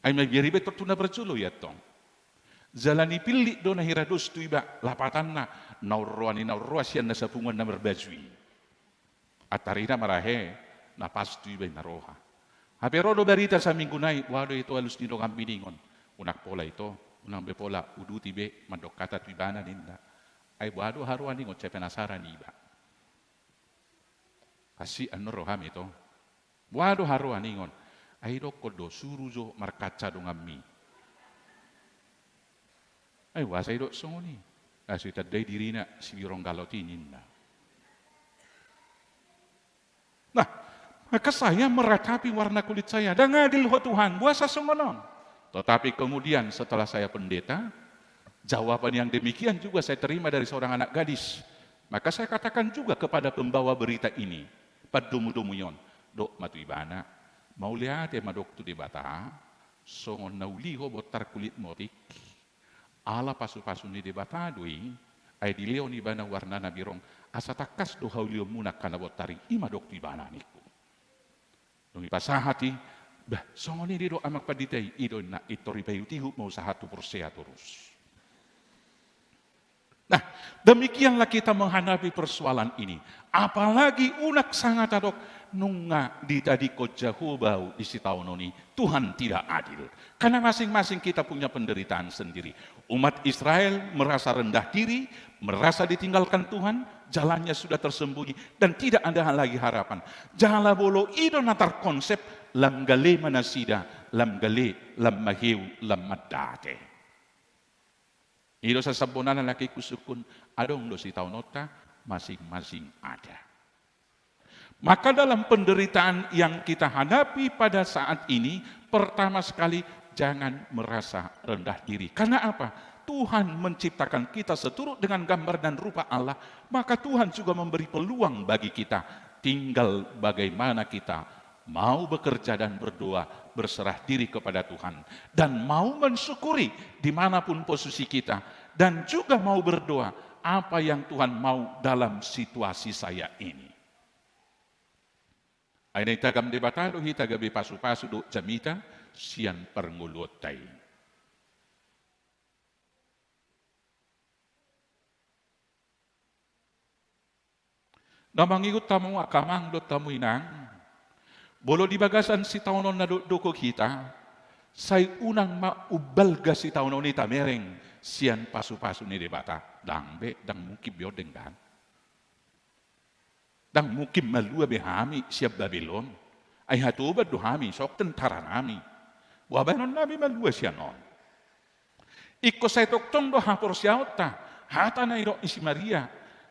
Ai mabiar iba tortu na parjolo i antong. Jala nipillit do na hira dos tu iba lapatanna, na umroa ni na umroa sian na sapunguan na marbaju i. Antar i na marahe na pas tu iba i na roha. Hape ro do barita saminggu nai, boha do ito alus ni dongan biningon. Unang pola ito, unang be pola uduti be mandok hata tu ibana ninna. Ai boha do haroa ningon, sai penasaran iba. Asi annon roham ito. Boha do haroa ningon. Ai dokkon do suru jo markaca donganmi. Ai boha sai dok songon i. Asi tandai dirina si birong galot i ninna. Nah, maka saya meratapi warna kulit saya. Dang adil ho Tuhan, boasa songon on. Tetapi kemudian setelah saya pendeta, jawaban yang demikian juga saya terima dari seorang anak gadis. Maka saya katakan juga kepada pembawa berita ini, pandomu-domu i on, dok ma tu ibana, mauliate ma dok tu Debata, songon na uli ho bontar kulit motik. Ala pasu-pasu ni Debata do i, ai dilehon ibana warnana birong, asa tangkas do haulionmuna angka na bontar i, i ma dok tu ibana ningku. Dung ipasahat i, bah, songon i do amang pandita i, i do na intor i, paihut-ihut ma usaha tu porsea torus. Nah, demikianlah kita menghadapi persoalan ini. Apalagi unang sangata dok, nunga ditadingkon Jahowa au di sitaonon i, Tuhan tidak adil. Karena masing-masing kita punya penderitaan sendiri. Umat Israel merasa rendah diri, merasa ditinggalkan Tuhan, jalannya sudah tersembunyi, dan tidak ada lagi harapan. Jala molo i do na tarkonsep, lam gale ma nasida, lam gale, lam maheu, lam mandate. I do sasambonana nangkin husungkun, adong do sitaononta, masing-masing ada. Maka dalam penderitaan yang kita hadapi pada saat ini, pertama sekali, jangan merasa rendah diri. Karena apa? Tuhan menciptakan kita seturut dengan gambar dan rupa Allah, maka Tuhan juga memberi peluang bagi kita. Tinggal bagaimana kita mau bekerja dan berdoa, berserah diri kepada Tuhan, dan mau mensyukuri dimanapun posisi kita, dan juga mau berdoa apa yang Tuhan mau dalam situasi saya ini. Ai na itagam Debata do hita gabe pasu-pasu dohot jamita sian parngoluonta i. Na mangihut hamu angka amang dohot hamu inang, molo di bagasan sitaonon na dokdok hita, sai unang ma umbalga sitaonon i tamereng sian pasu-pasu ni Debata. Dang be, dang mungkin be on denggan. Dang mungkin malua be hami sian Babilon. Ai hatoban do hami, songon tentara nami. Boha baenon nami malua sian on. Ingkon sai tongtong do haporseaonta, hata na nidok ni si Maria,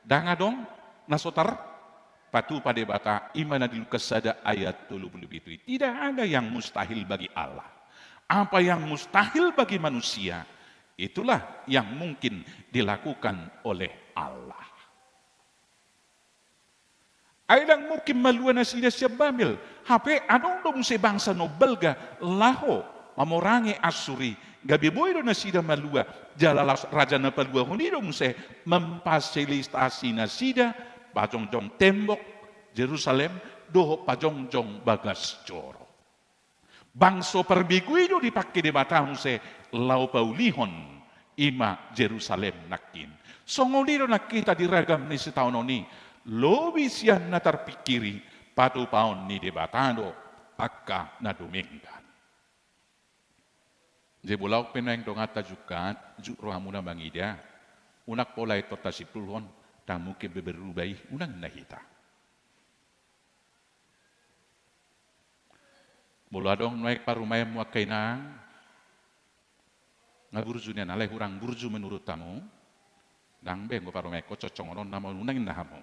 dang adong na so tarpatupa Debata, i ma na di Lukas sada ayat tolu pulu pitu i. Tidak ada yang mustahil bagi Allah. Apa yang mustahil bagi manusia, itulah yang mungkin dilakukan oleh Allah. Ai dang mungkin malua nasida sian Babel. Hape adong do muse bangsa na umbalga laho mamorangi Assur i. Gabe boi do nasida malua. Jala las-, raja na paluahon i do muse memfasilitasi nasida pajongjong tembok Jerusalem dohot pajongjong bagas joro. Bangso parbegu i do dipangke Debata muse laho paulihon i ma Jerusalem nangkin. Songon i do nang hita di ragam ni sitaonon i, lobi sian na tarpingkiri, patupaon ni Debata do angka na dumenggan. Jadi molo adong pe naeng donganta jungkat, jut rohamuna mangida, unang pola intor tasimpulhon, dang mungkin be berubah i, unang ninna hita. Molo adong nuaeng parumaenmu angka inang, nga burju nian, alai hurang burju menurut hamu, dang be, anggo parumaenhon songon on nama unang ninna hamu.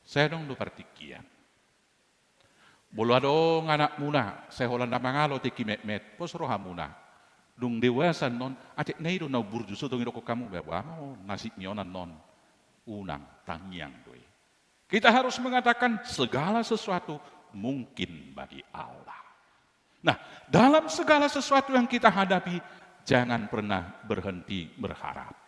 Sai adong do partingkian. Molo adong anakmuna, sai holan na mangalo tingki metmet, pos rohamuna. Dung dewasa annon, atik na i do na umburju, so tung idokkon hamu, bah, boha ma on nasibmi on annon. Unang, tangiang do i. Kita harus mengatakan segala sesuatu mungkin bagi Allah. Nah, dalam segala sesuatu yang kita hadapi, jangan pernah berhenti berharap.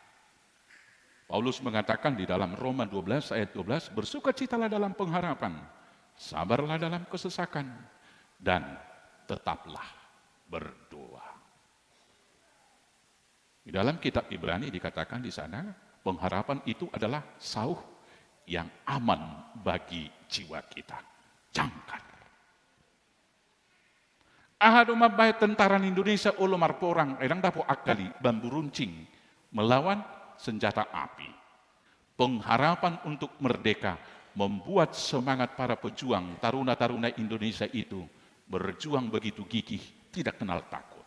Paulus mengatakan di dalam Roma dua belas ayat dua belas, "Bersukacitalah dalam pengharapan, sabarlah dalam kesesakan, dan tetaplah berdoa." Di dalam kitab Ibrani dikatakan di sana, pengharapan itu adalah sauh yang aman bagi jiwa kita. Jangkar. Aha do mambahen tentara ni Indonesia olo marporang, ai ndang dapot angka i, bambu runcing melawan senjata api. Pengharapan untuk merdeka membuat semangat para pejuang taruna-taruna Indonesia itu berjuang begitu gigih, tidak kenal takut.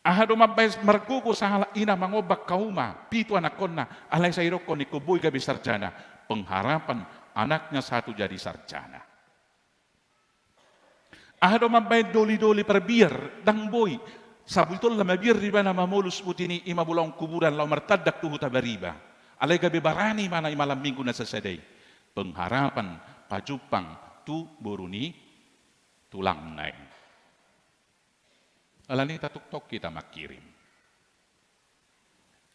Aha do mambahen margogo sahalak ina mangombang hauma pitu anakkonna, alai sai idokkon ingkon boi gabe sarjana? Pengharapan anaknya satu jadi sarjana. Aha do mambahen doli-doli parbiar, ndang boi, sabotulna mabiar do ibana mamolus buti ni i, mambulahon kuburan laho martandak tu Hutabariba. Alai gabe barani ibana di malam minggu na sasada i. Pengharapan pajumpang tu boru ni tulangna i. Alani i tatuktong hita mangkirim.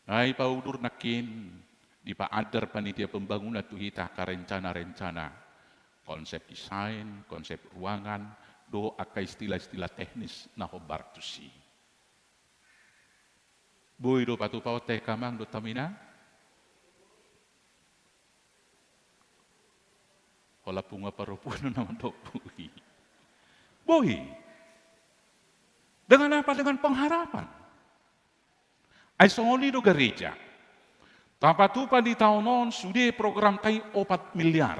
Ai paudur nangkin, dipaandar panitia pembangunan tu hita angka rencana-rencana, konsep desain, konsep ruangan, dohot angka istilah-istilah teknis na hombar tusi. Boi do patupaon, Amang dohot Amang? Holan punguan parompuan na mandok boi. Boi. Dengan apa? Dengan pengharapan. Ai songon i do gareja. Tapatupa di taon on sude programta i opat miliar.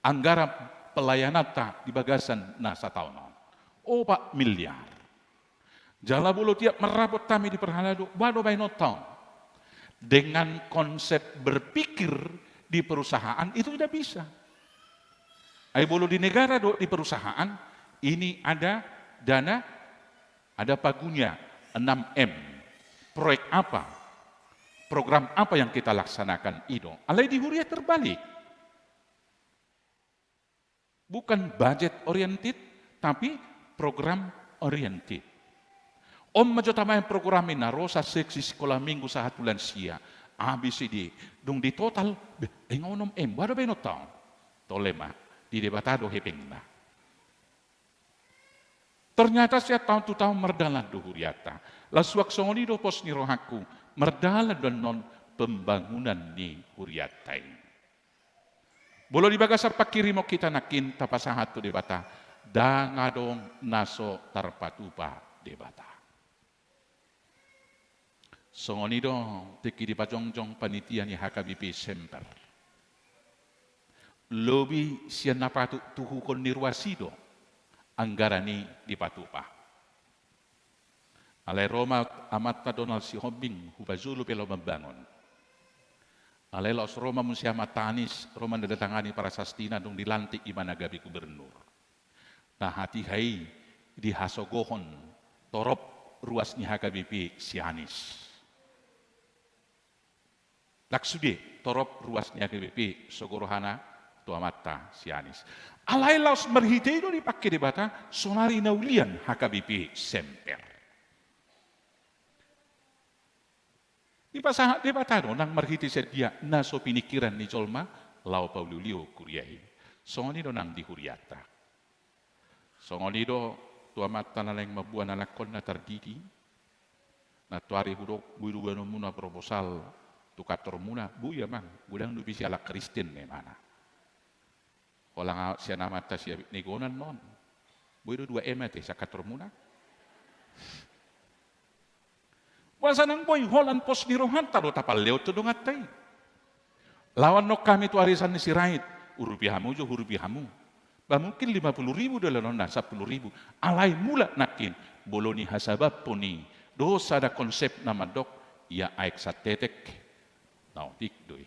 Anggaran pelayananta di bagasan na sataon on. Opat miliar. Jala molo tiap marrapot hami di parhalado, boha do baenonta on? Dengan konsep berpikir di perusahaan itu tidak bisa. Ai molo di negara dohot di perusahaan, ini ada dana, ada pagunya, enam M. Proyek apa? Program apa yang kita laksanakan, i do. Alai di huria terbalik. Bukan budget oriented, tapi program oriented. On ma jo tamaen program i, narosa seksi sikola minggu sahat tu lansia, A B C D, dung di total, beh, ai nga onom M, boha do baenonta on? Tole ma, di Debata do hepengna. Ternyata sian taon tu taon mardalan do hurianta. Laos suang songon i do pos ni rohangku, mardalan do annon pembangunan ni hurianta i. Molo di bagasan pangkirimon hita nangkin tapasahat tu Debata, ndang adong na so tarpatupa Debata. Songon i do tingki dipajongjong panitia ni H K B P Semper. Lobi sian na patut tuhuhon ni ruas i do anggaran i dipatupa. Alai ro ma amanta Donald Sihombing hupajolo pe laho mambangun. Alai laos ro ma muse amanta Anies, ro manandatangani prasastina, dung dilantik ibana gabe gubernur. Na hatiha i dihasogohon torop ruas ni H K B P si Anies. Ndang sude torop ruas ni H K B P sogo rohana tu amanta si Anies. Alai laos marhite i do dipangke Debata, saonari na ulian H K B P Semper. Dipasahat Debata do nang marhite sian dia na so piningkiran ni jolma laho pauliuliu huria i. Songon i do nang di hurianta. Songon i do tu amanta na naeng mamboan anakkonna targigi. Nantoari hudok, boi do boanonmuna proposal tu kantormuna? Boi amang, godang dope siala Kristen, ninna ibana. Holan sian amanta sian Negonan non. Boi do dua M ate sian kantormuna? Boasa nang boi? Holan pos ni rohanta do tapalehon tu donganta i. Laho annon hami tu arisan ni Sirait, urupi hamu jo, urupi hamu. Ba mungkin lima puluh ribu do lehonon na, sampulu ribu. Alai mulak nangkin, molo nihasabaphon i dohot sada konsep na mandok, ia aek santetek, na otik do i.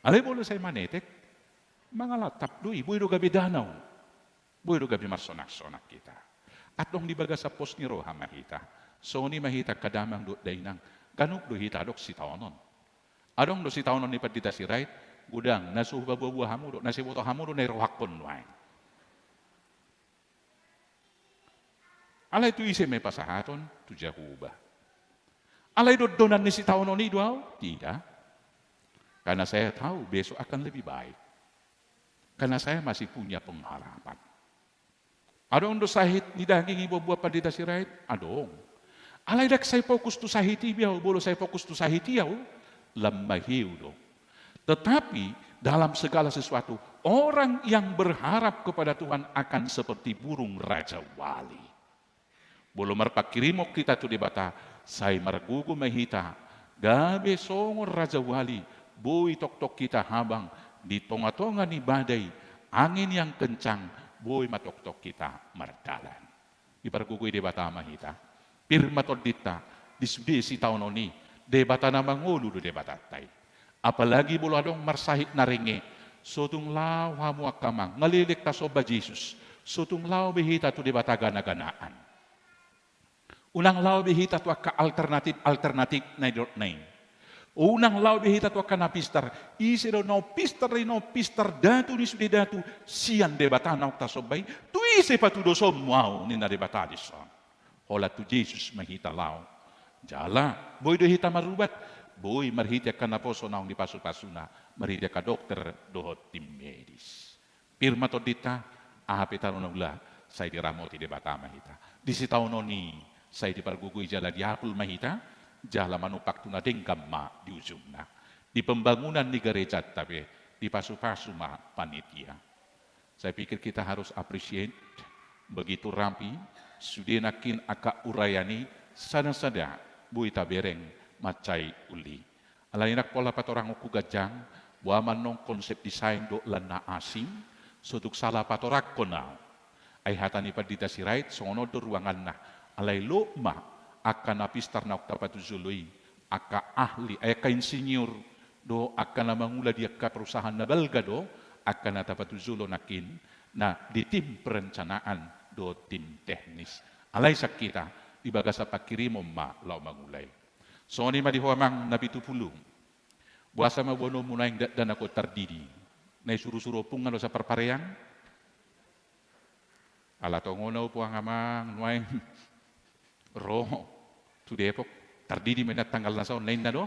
Alai molo sai manetek, mangalatap do i, boi do gabe danau. Boi do gabe marsonang-sonang hita. Antong di bagasan pos ni roha ma hita. Songon i ma hita angka damang dohot dainang. Ganup do hita adong sitaonon. Adong do sitaonon ni Pandita Sirait, godang, na so hupaboa-boa hamu do, na so huboto hamu do na dirohahon nuaeng. Alai tu ise ma i pasahaton? Tu Jahowa. Alai dondonan ni sitaonon i do ahu? Tidak. Karena saya tahu besok akan lebih baik. Karena saya masih punya pengharapan. Adong do sahit ni daging i diboan Pandita Sirait? Adong. Alai ndang sai fokus tu sahit i be ahu, molo sai fokus tu sahit i ahu, lam maheu do. Tetapi dalam segala sesuatu, orang yang berharap kepada Tuhan akan seperti burung rajawali. Molo marpanghirimon hita tu Debata, sai margogo ma hita, gabe songon rajawali, boi tongtong hita habang di tongatonga ni badai, angin yang kencang, boi ma tongtong hita mardalan. Dipargogoi Debata ma hita. Pir ma tondinta, di sude sitaonon i, Debata na mangolu do Debatanta i. Apalagi molo adong marsahit na renge, so tung laho hamu angka amang, nga leleng tasomba Jesus, so tung laho be hita tu debata ganaganaan. Unang laho be hita tu angka alternatif-alternatif na nidokna i. Unang laho be hita tu angka na pistar. Ise do na umpistar i, na umpistar datu ni sude datu, sian Debata naung tasomba i? Tu ise patudosonmu ahu, ninna Debata dison? Holan tu Jesus ma hita laho. Jala boi do hita marubat, boi marhite angka naposo naung dipasupasuna, marhite angka dokter dohot tim medis. Pir ma tondinta, aha pe tano na ula, sai diramoti Debata ma hita. Di sitaonon i, sai dipargogoi jala diapul ma hita, jala manumpak tu na denggan ma di ujungna. Di pembangunan ni garejanta pe, dipasupasu ma panitia. Saya pikir kita harus appreciate begitu rapi, sude nangkin angka uraian i, sada-sada boi tabereng mansai uli. Alani nang pola patorangonku ganjang, boha ma annon konsep desain do lan na asing, so tung sala patorangkon ahu. Ai hata ni Pandita Sirait, songon on do ruanganna. Alai lot ma angka na pistar naung tapatujolo i, angka ahli, ai angka insinyur, do angka na mangula di angka perusahaan na balga do, angka na tapatujolo nangkin, na di tim perencanaan do tim teknis. Alai sian hita, di bagasan panghirimon ma laho mangula i. Songon i ma di ho amang na pitu pulu. Boasa ma boanonmu nuaeng dakdanak on tardidi? Na isuru-suru ompung nga do saparparean? Ala tongon au puang amang nuaeng ro tu Depok, tardidi ma inna tanggal na saon na inna do.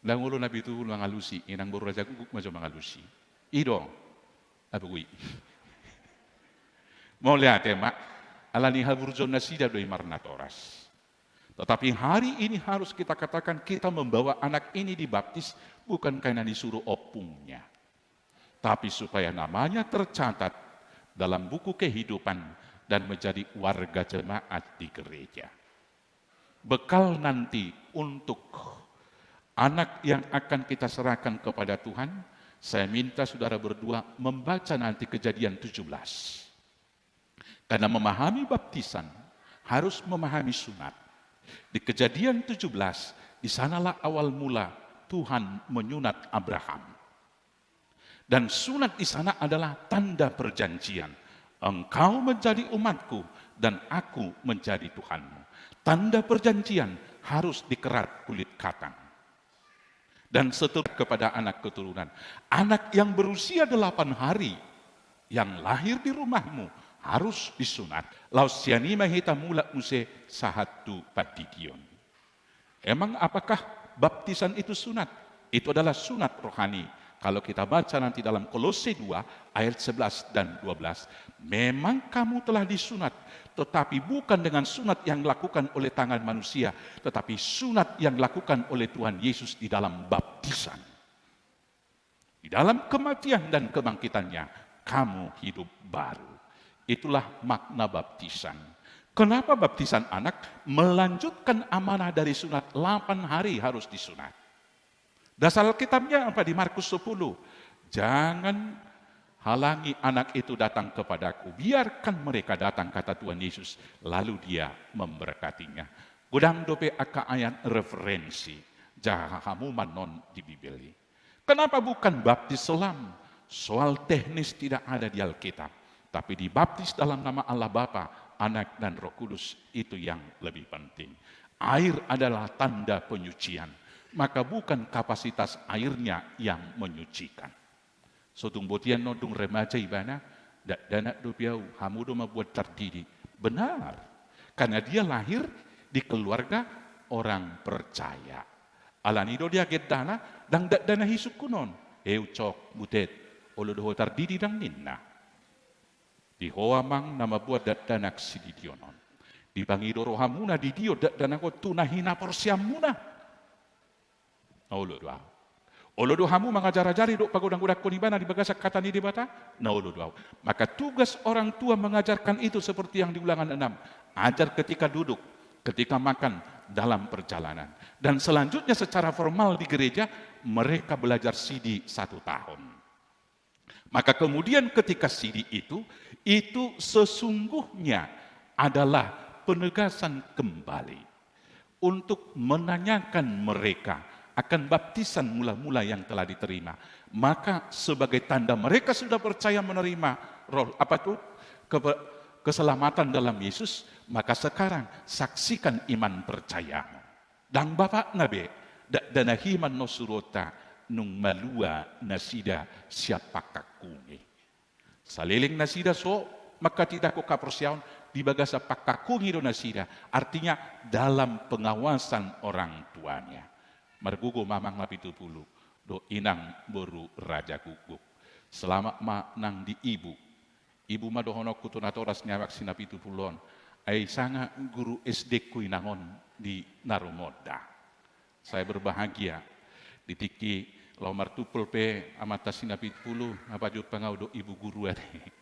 Ndang olo na pitu pulu mangalusi, inang boru Raja Guguk ma jo mangalusi. I do. Abegui. Mauliate ma, alani haburjuon nasida do i marnatoras. Tetapi hari ini harus kita katakan, kita membawa anak ini dibaptis bukan karena disuruh ompungnya, tapi supaya namanya tercatat dalam buku kehidupan dan menjadi warga jemaat di gereja. Bekal nanti untuk anak yang akan kita serahkan kepada Tuhan, saya minta saudara berdua membaca nanti Kejadian tujuh belas. Karena memahami baptisan, harus memahami sunat. Di Kejadian tujuh belas, di sanalah awal mula Tuhan menyunat Abraham. Dan sunat di sana adalah tanda perjanjian. Engkau menjadi umatku dan aku menjadi Tuhanmu. Tanda perjanjian harus dikerat kulit katan. Dan seterusnya kepada anak keturunan. Anak yang berusia delapan hari yang lahir di rumahmu harus disunat. Laos sian i ma hita mulak muse sahat tu pandidion. Emang apakah baptisan itu sunat? Itu adalah sunat rohani. Kalau kita baca nanti dalam Kolose dua ayat sebelas dan dua belas, memang kamu telah disunat, tetapi bukan dengan sunat yang dilakukan oleh tangan manusia, tetapi sunat yang dilakukan oleh Tuhan Yesus di dalam baptisan. Di dalam kematian dan kebangkitannya, kamu hidup baru. Itulah makna baptisan. Kenapa baptisan anak? Melanjutkan amanah dari sunat, delapan hari harus disunat. Dasar Alkitabnya apa? Di Markus sepuluh. Jangan halangi anak itu datang kepadaku. Biarkan mereka datang, kata Tuhan Yesus. Lalu dia memberkatinya. Godang dope angka ayat referensi. Jaha hamu ma annon di Bibel i. Kenapa bukan baptis selam? Soal teknis tidak ada di Alkitab. Tapi dibaptis dalam nama Allah Bapa, Anak, dan Roh Kudus, itu yang lebih penting. Air adalah tanda penyucian. Maka bukan kapasitas airnya yang menyucikan. So tung boti annon dung remaja ibana, dakdanak dope au, hamu do mambuat tardidi. Benar. Karena dia lahir di keluarga orang percaya. Alani do di agendana, ndang dakdanak i sungkun on. E ucok, butet, olo do ho tardidi ndang ninna. Di ho amang na mambuat dakdanak sididion on. Dipangido rohamuna didion dakdanak on tu na hinaporseaonmuna. Olo do ahu. Olo do hamu mangajar-ajari dohot pagodang-godangkon ibana di bagasan hata ni Debata? Na olo do ahu. Maka tugas orang tua mengajarkan itu seperti yang di Ulangan enam. Ajar ketika duduk, ketika makan, dalam perjalanan. Dan selanjutnya secara formal di gereja, mereka belajar sidi satu tahun. Maka kemudian ketika sidi itu, itu sesungguhnya adalah penegasan kembali untuk menanyakan mereka akan baptisan mula-mula yang telah diterima. Maka sebagai tanda mereka sudah percaya menerima roh, apa tuh, kepe-, keselamatan dalam Yesus, maka sekarang saksikan iman percayamu. Ndang bapakna be, dakdanak i ma annon suruonta, nunga malua nasida sian pangkangkungi. Saleleng nasida so mangkatitahon haporseaon, di bagasan pangkangkungi do nasida, artinya dalam pengawasan orang tuanya. Margogo ma amang na pitu pulu dohot inang boru Raja Gukguk. Selamat ma nang di ibu. Ibu ma dohononku tu natoras ni amak si na pitu pulu on. Ai sanga guru S D-ku inang on di na rumonda. Saya berbahagia. Di tingki laho martumpol pe amanta si na pitu pulu, na pajumpang ahu dohot ibu guru ate.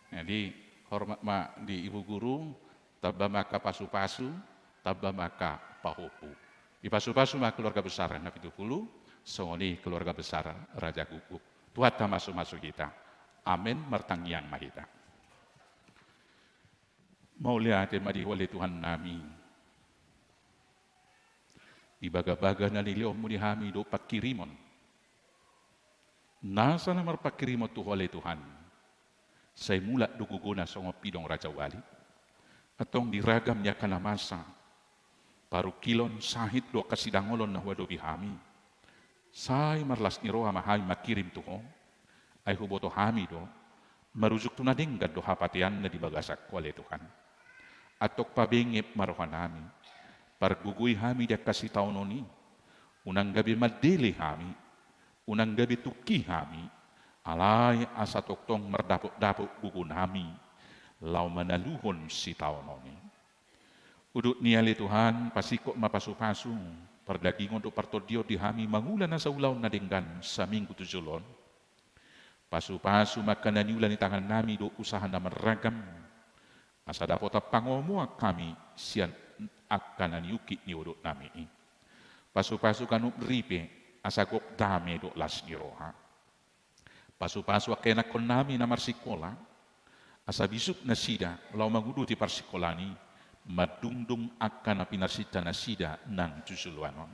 Jadi, hormat ma di ibu guru, tamba ma angka pasu-pasu, tamba ma angka pahompu. Dipasu-pasu ma keluarga besar na pitu pulu, songon i keluarga besar Raja Gukguk. Tuhanta masu-masu hita. Amen, martangiang ma hita. Mauliate ma di Ho ale Tuhannami. Di bagabaga na nilehonmu di hami dohot pangkirimon. Nasa na marpangkirimon tu Ho ale Tuhan. Sai mulak do gogona songon pidong rajawali. Antong di ragam ni angka na masa, parungkilon, sahit dohot angka sidangolon na huadopi hami. Sai marlas ni roha ma hami mangkirim tu Ho. Ai huboto hami do, marujung tu na denggan do hapateanna di bagasan Ho ale Tuhan. Antong pabenget ma rohanami, pargogoi hami di angka sitaonon i, unang gabe mandele hami, unang gabe tungki hami, alai asa tongtong mardapotdapot gogonami, laho manaluhon sitaonon i. Udut ni i ale Tuhan, pasingkop ma pasupasu, pardagingon dohot partondion di hami mangula nasa ulaon na denggan saminggu tu jolo on. Pasupasu ma angka na niula ni tangannami dohot usaha na marragam, asa dapotan pangomoan hami sian angka na niungkit ni unduknami i. Pasupasu ganup ripe, asa gok dame dohot las ni roha. Pasupasu angka ianakkonnami na marsikola, asa bisuk nasida laho manguduti parsikolaan i, mandungdung angka na pinarsinta nasida nang tu joloan on.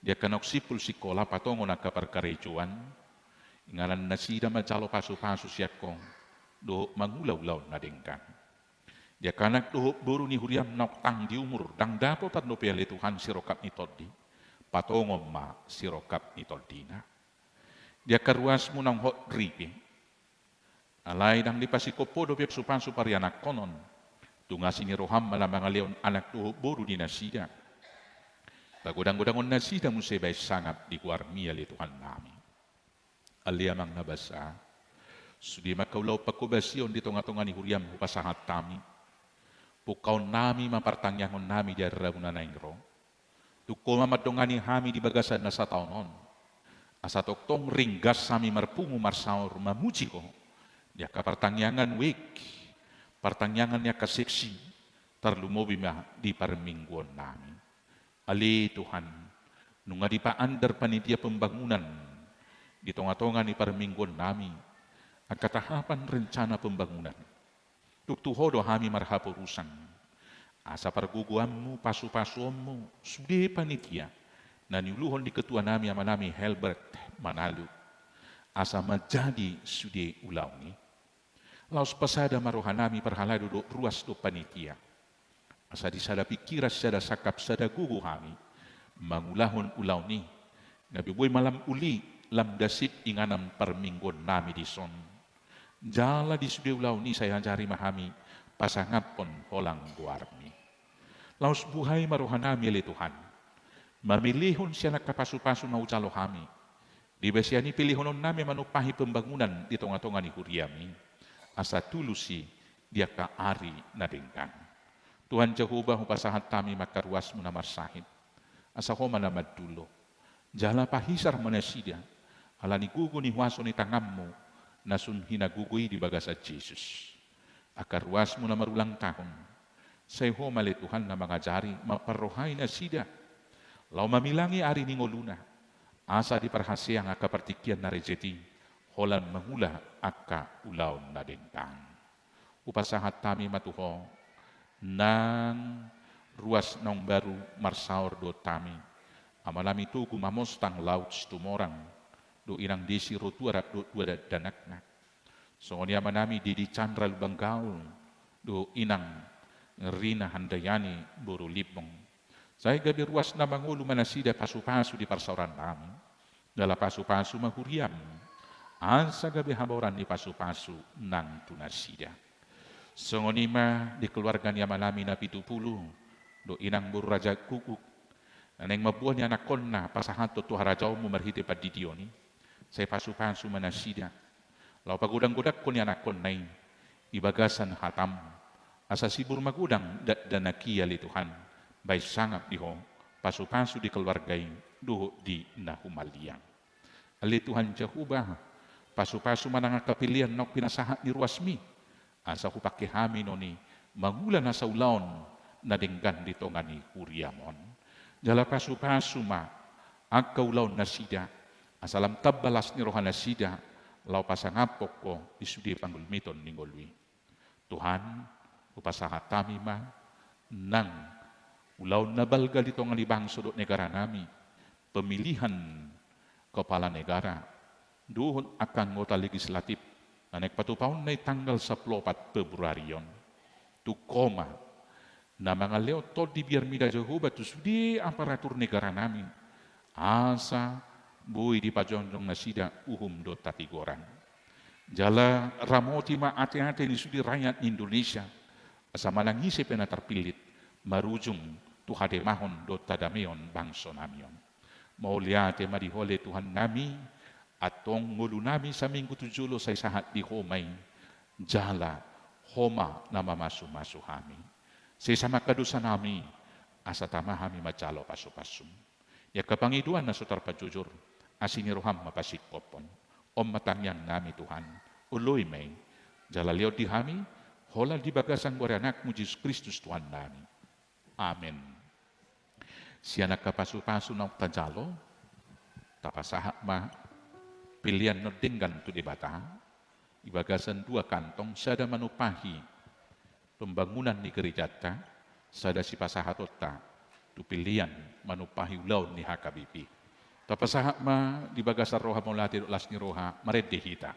Di angka naung simpul sikola patongon angka parkarejoan, inganan nasida manjalo pasupasu sian Ho, dohot mangula ulaon na denggan. Di angka anak dohot boru ni huriam naung tang di umur, ndang dapotan dope ale Tuhan sirongkap ni tondi, patongon ma sirongkap ni tondina. Di angka ruasmu naung hot ripe, alai ndang dipasingkop Ho dope pasupasu parianakkonon, tung asi ni roham ma na mangalehon anak dohot boru di nasida. Pagodanggodanghon nasida muse baen sangap di goarmi ale Tuhannami. Ale Amang na basa, sude ma angka ulaon panghobasion di tongatonga ni huriam hupasahat hami. Pungkaonnami ma partangiangonnami di ari Rabu na naeng ro. Tung Ho ma mandongani hami di bagasan na sataon on. Asa tongtong ringgas hami marpungu marsaor mamuji Ho. Di angka partangiangan wijk, partangiangan ni angka seksi, tarlumobi ma di parmingguonnami. Ale Tuhan, nunga dipaandar panitia pembangunan di tongatonga ni parmingguonnami angka tahapan rencana pembangunan. Tung tu Ho do hami marhaporusan. Asa pargogoanmu, pasupasuonmu, sude panitia na niuluhon ni ketuanami amanami Helbert Manalu. Asa manjadi sude ulaon i. Laos pasada ma rohanami parhalado dohot ruas dohot panitia. Asa di sada pingkiran, sada sangkap, sada gogo hami mangulahon ulaon i, gabe boi ma lam uli, lam dasip inganan parmingguonnami dison. Jala di sude ulaon i sai ajari ma hami pasangaphon holang goarmi. Laos buhai ma rohanami ale Tuhan, mamilihon sian angka pasupasu na hujalo hami, di bagasan i pilihononnami manumpahi pembangunan di tongatonga ni huriami, asa tulus i di angka ari na denggan. Tuhan Jahowa, hupasahat hami ma angka ruasmu na marsahit, asa Ho ma na mandulo. Jala pahisar ma nasida, ala ni gogo ni huaso ni tanganmu, na sun hinagogo i di bagasan Jesus. Angka ruasmu na marulang tahun, sai Ho ma ale Tuhan na mangajari, mamparrohai nasida, laho mamilangi ari ni ngoluna, asa diparhaseang angka partingkian na rejeti, holan mangula angka ulaon na denggan. Hupasahat hami ma tu Ho, nang ruas naung baru marsaor dohot hami, amanami Togu Mamostang Laut Situmorang, dohot inang Desi Rotua rap dohot dua dakdanakna. Songon i amanami Dedi Chandra Lumban Gaol, dohot inang Rina Handayani boru Limbong. Sai gabe ruas na mangolu ma nasida pasupasu di parsaorannami. Jala pasupasu ma huriam, asa gabe hamoraon ni pasupasu nang tu nasida. Songon i ma di keluarga ni amanami Napitupulu, dohot inang boru Raja Guguk, na naeng mamboan ni anakkonna pasahathon tu harajaonmu marhite pandidion i, sai pasupasu ma nasida. Laho pagodang-godangkon ni anakkonna i di bagasan hatam, asa sibur magodang dakdanak i ale Tuhan, bahen sangap di Ho, pasupasu di keluarga i, dohot di na humaliang. Ale Tuhan Jahowa, pasupasu ma nang angka pelean naung pinasahat ni ruasmi, asa hupangke hami non i mangula nasa ulaon na denggan di tonga ni huriam on. Jala pasupasu ma angka ulaon nasida, asa lam tamba las ni roha nasida, laho pasangaphon Ho di sude panggulmiton ni ngolu i. Tuhan, hupasahat hami ma nang ulaon na balga di tonga ni bangso dohot negaranami, pemilihan kepala negara, dohot angka anggota legislatif, na naeng patupaonna i tanggal sampulu opat Februari on. Tung Ho ma na mangalehon tondi biar mida Jahowa tu sude aparatur negaranami, asa boi dipajongjong nasida uhum dohot hatigoran. Jala ramoti ma ate-ate ni sude rakyat ni Indonesia, asa manang ise pe na tarpillit, marujung tu hademahon dohot hadameon bangsonami on. Mauliate ma di Ho ale Tuhannami, antong ngolunami saminggu tu jolo sai sahat di Ho ma i, jala Ho ma na mamasu-masu hami. Sesa ma angka dosanami, asa tama hami manjalo pasu-pasum. Di angka pangidoan na so tarpajojor, asi ni roham ma pasingkophon. On ma tangiangnami Tuhan, oloi ma i. Jala lehon di hami, holan di bagasan goar ni Anakmu Jesus Kristus Tuhannami. Amen. Sian angka pasu-pasu naung tajalo, tapasahat ma pelean na denggan tu Debata, di bagasan dua kantong, sada manumpahi pembangunan ni gerejanta, sada sipasahatonta tu pelean manumpahi ulaon ni H K B P. Tapasahat ma di bagasan roha mauliate dohot las ni roha, marende hita.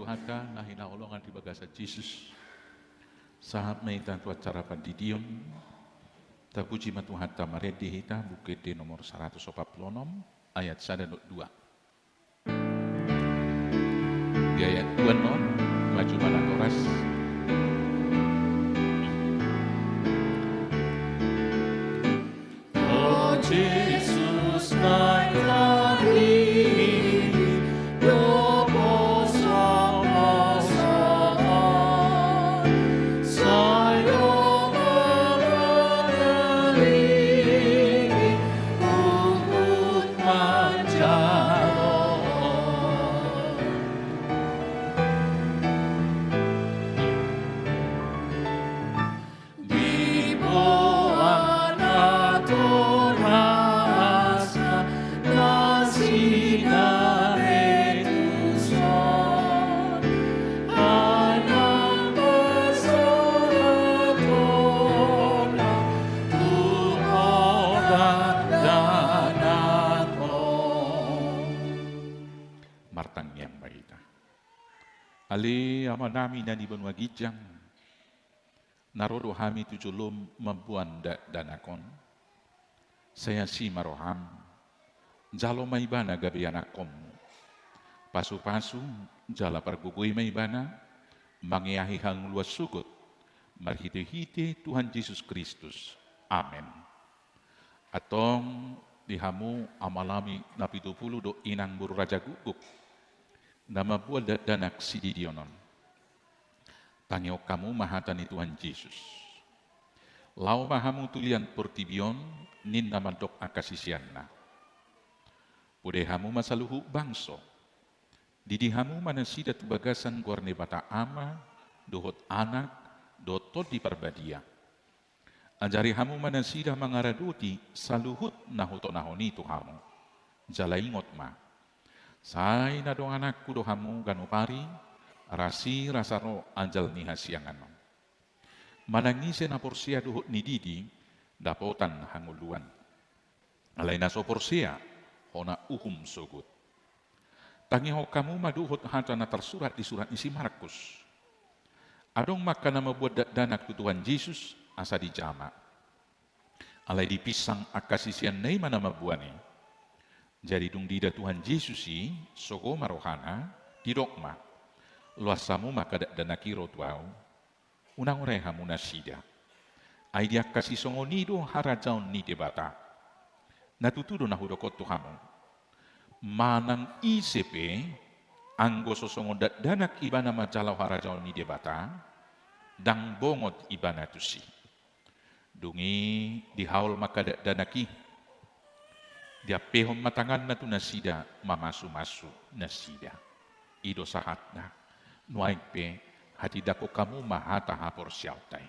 Hata na hinaholongan di bagasan Jesus. Sahat ma hita tu acara pandidion. Tapuji ma Tuhanta, marende hita, Buku Ende nomor saratus opat pulu onom, ayat sada dohot dua. Di ayat dua non, maju ma natoras. O Jesus, naeng tadingin do posoposoan, sai do mangalingin huhut manjalo. Diboan natoras na sinaretuson, ai na pasahaton na tu holan Anak on. Martangiang ma hita. Ale Amanami na di banua ginjang, na ro do hami tu jolom mamboan dakdanak on. Sai asi ma roham, jalo ma ibana gabe ianakkonmu. Pasupasu jala pargogoi ma ibana, mangeahi hangoluan sogot, marhitehite Tuhan Jesus Kristus. Amen. Antong di hamu amanami na pitupulu dohot inang boru raja guguk, na mamboan dakdanak sididion on. Tangihon hamu ma hata ni Tuhan Jesus. Laho ma hamu tu liat portibi on, ninna mandok angka siseanna. Podai hamu ma saluhut bangso. Didi hamu ma nasida tu bagasan goar ni Debata Ama, dohot Anak, dohot Tondi Parbadia. Ajari hamu ma nasida mangaradoti saluhut na hutonahon i tu hamu. Jala ingot ma, sai na dongananku do hamu ganup ari, rasi rasa ro ajal ni hasiangan on. Manang ise na porsea dohot nididi, dapotan hangoluan. Alai na so porsea, hona uhum sogot. Tangihon hamu ma dohot hata na tarsurat di surat ni si Markus. Adong ma angka na mamboan dakdanak tu Tuhan Jesus, asa dijama. Alai dipinsang angka siseanna i ma na mamboan i. Jadi dung diida Tuhan Jesus i, sogo ma rohana, didok ma, loas hamu ma angka dakdanak i ro tu ahu. Unang urai hamu nasida. Ai di angka sisongon i do harajaon ni Debata. Na tutu do na hudok on tu hamu. Manang ise pe, anggo so songon dakdanak ibana manjalo harajaon ni Debata, ndang bongot ibana tusi. Dung i dihaol ma angka dakdanak i. Diampehon ma tanganna tu nasida mamasumasu nasida. I do sahatna. Nuaeng pe hatindangkon hamu ma hata haporseaonta i.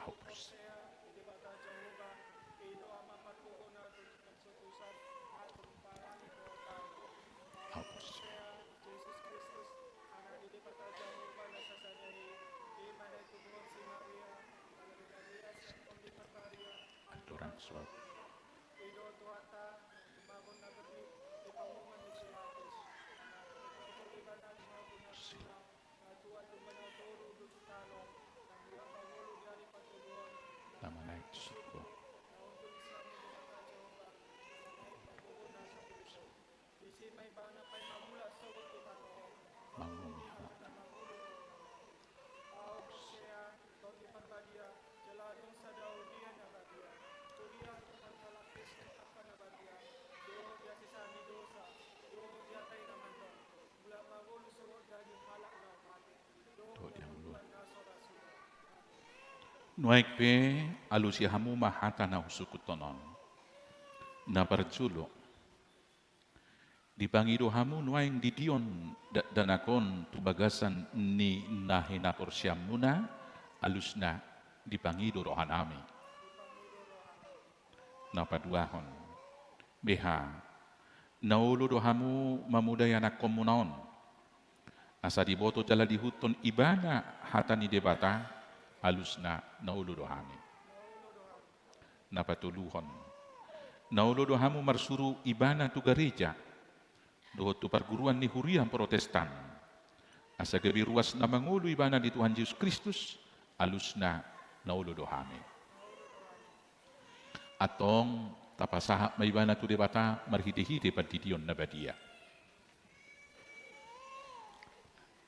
Ahu porsea. Ahu porsea. Andorang so. Nama naik tu surga. Bangun ya. Nuaeng pe alusi hamu ma hata na husungkunhon on. Na parjolo. Dipangido hamu nuaeng didion dakdanak on tu bagasan ni na hinaporseaonmuna, alusna dipangido rohanami. Na paduahon. Beha, na olo do hamu mamodai anakkonmuna on. Asa diboto jala diihuthon ibana hata ni Debata, alusna na olo do hami. Na patoluhon. Na olo do hamu marsuru ibana tu gareja, dohot tu parguruan ni huria Protestan, asa gabe ruas na mangolu ibana di Tuhan Jesus Kristus, alusna na olo do hami. Antong tapasahat ma ibana tu Debata marhitehite pandidion na badia.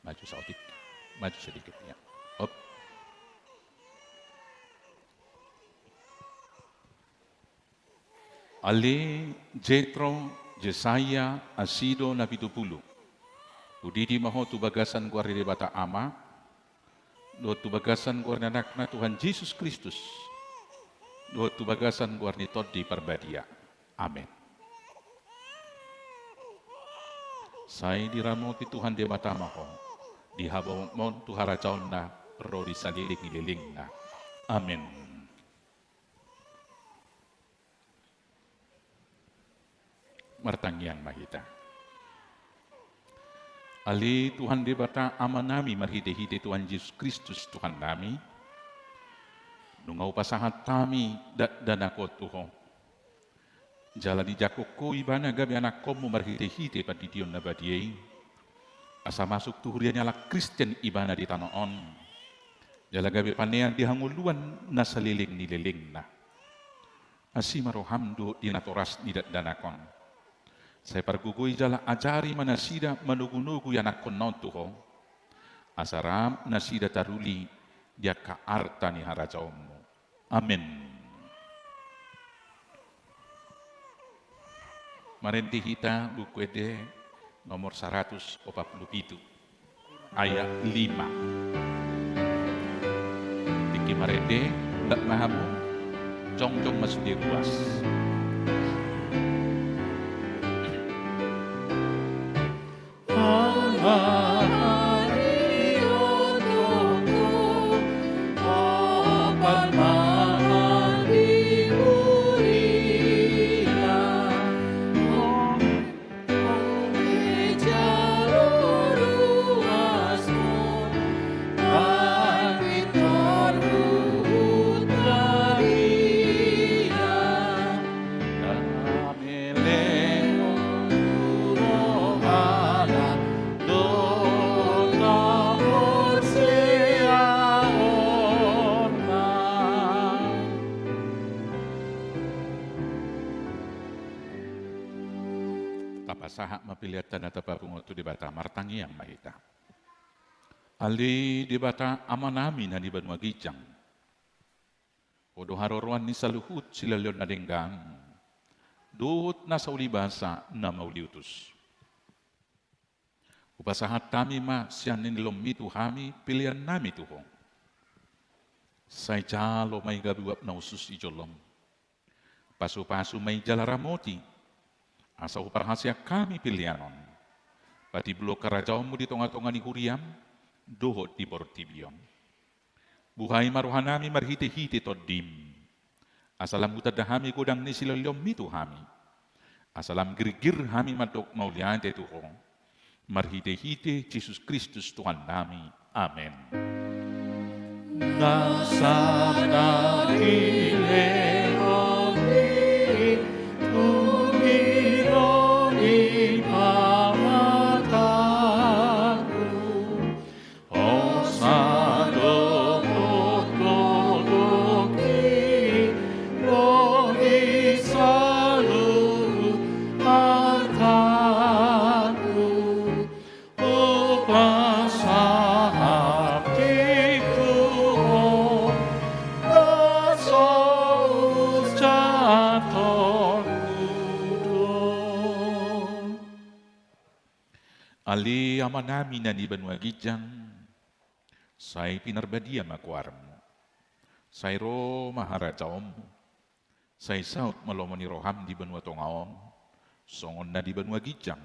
Maju saotik, maju sedikit, ya. Op. Ale Jetro, Jesaya, Asido na pitu pulu. Hudidi ma ho tu bagasan goar ni Debata Ama, dohot tu bagasan goar ni Anakna Tuhan Jesus Kristus, dohot tu bagasan goar ni Tondi Parbadia. Amen. Sai diramoti Tuhan Debata ma ho, di hababaon tu harajaonna ro di saleleng ni lelengna. Amen. Martangiang ma hita. Ale Tuhan Debata Amanami marhitehite Tuhan Jesus Kristus Tuhannami, nunga hupasahat hami dakdanak on tu Ho. Jala dijangkon Ho ibana gabe anakkonmu marhitehite pandidion na badia i, asa masuk tu huria ni halak Kristen ibana di tano on, jala gabe panean di hangoluan na saleleng ni lelengna. Asi ma roham dohot di natoras ni dakdanak on. Sai pargogoi jala ajari ma nasida manogunogu ianakkonna on tu Ho, asa rap nasida taruli di angka arta ni harajaonmu. Amen. Marende hita Buku Ende nomor saratus opat pulu pitu, ayat lima. Tingki marende, dak ma hamu, jongjong ma sude ruas. Tapasahat ma pelean na tapapungu tu Debata, martangiang ma hita. Ale Debata Amanami na di banua ginjang, Ho do haroroan ni saluhut silehonlehon na denggan, dohot na saulibasa na mauliutus. Hupasahat hami ma sian nilehonmi tu hami peleannami tu Ho. Sai jalo ma i gabe uap na hushus di jolom. Pasupasu ma i jala ramoti, asa huparhaseang hami pelean on, patimbulhon harajaonmu di tongatonga ni huriam dohot di portibi on. Buhai ma rohanami marhitehite Tondim, asa lam hutanda hami godang ni silehonlehonmi tu hami, asa lam girgir hami mandok mauliate tu Ho, marhitehite Jesus Kristus Tuhannami. Amen. Nasa na dilehonmi tu nidok ni pamatangku, hosa dohot godok i do di saluhut artaku, hupasahat i tu Ho, na so hujalo do. Ale Amanami na di banua ginjang, sai pinarbadia ma goarmu. Sai ro ma harajaonmu. Sai saut ma lomo ni roham di banua tonga on, songon na di banua ginjang.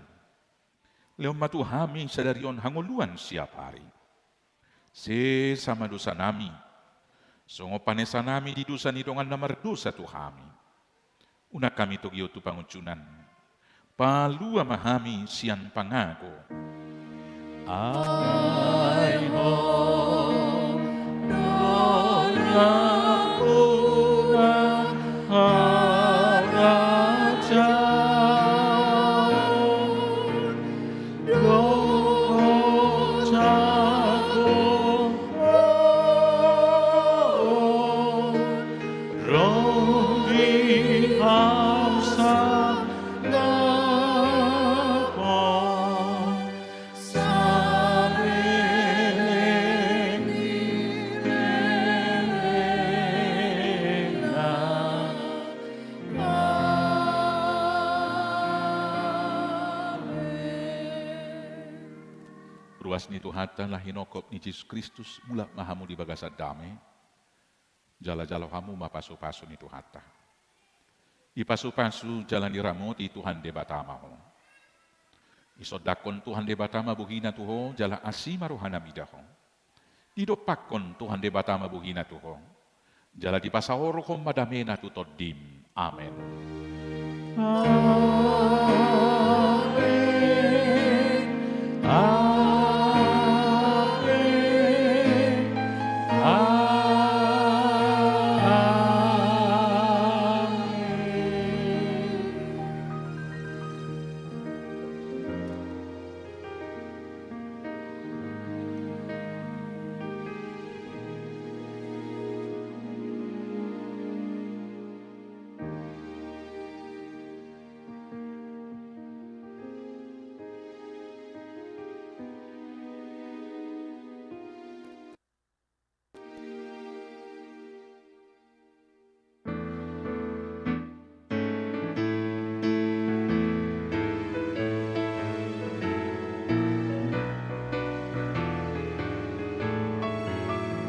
Lehon ma tu hami sadari on hangoluan siapari. Sesa ma dosanami, songon panesanami di dosa ni dongan na mardosa tu hami. Unang hami togihon tu pangunjunan. Palua ma hami sian pangago. Ai Ho do nampuna harajaon dohot ni Tuhanta na hinongkop ni Jesus Kristus, mulak ma hamu di bagasan dame, jala jalo hamu ma pasupasu ni Tuhanta. Dipasupasu jala diramoti Tuhan Debata ma ho. Disondangkon Tuhan Debata ma bohina tu ho, jala asi ma rohana mida ho. Didompakkon Tuhan Debata ma bohina tu ho, jala dipasaorhon ma damena tu tondim. Amen.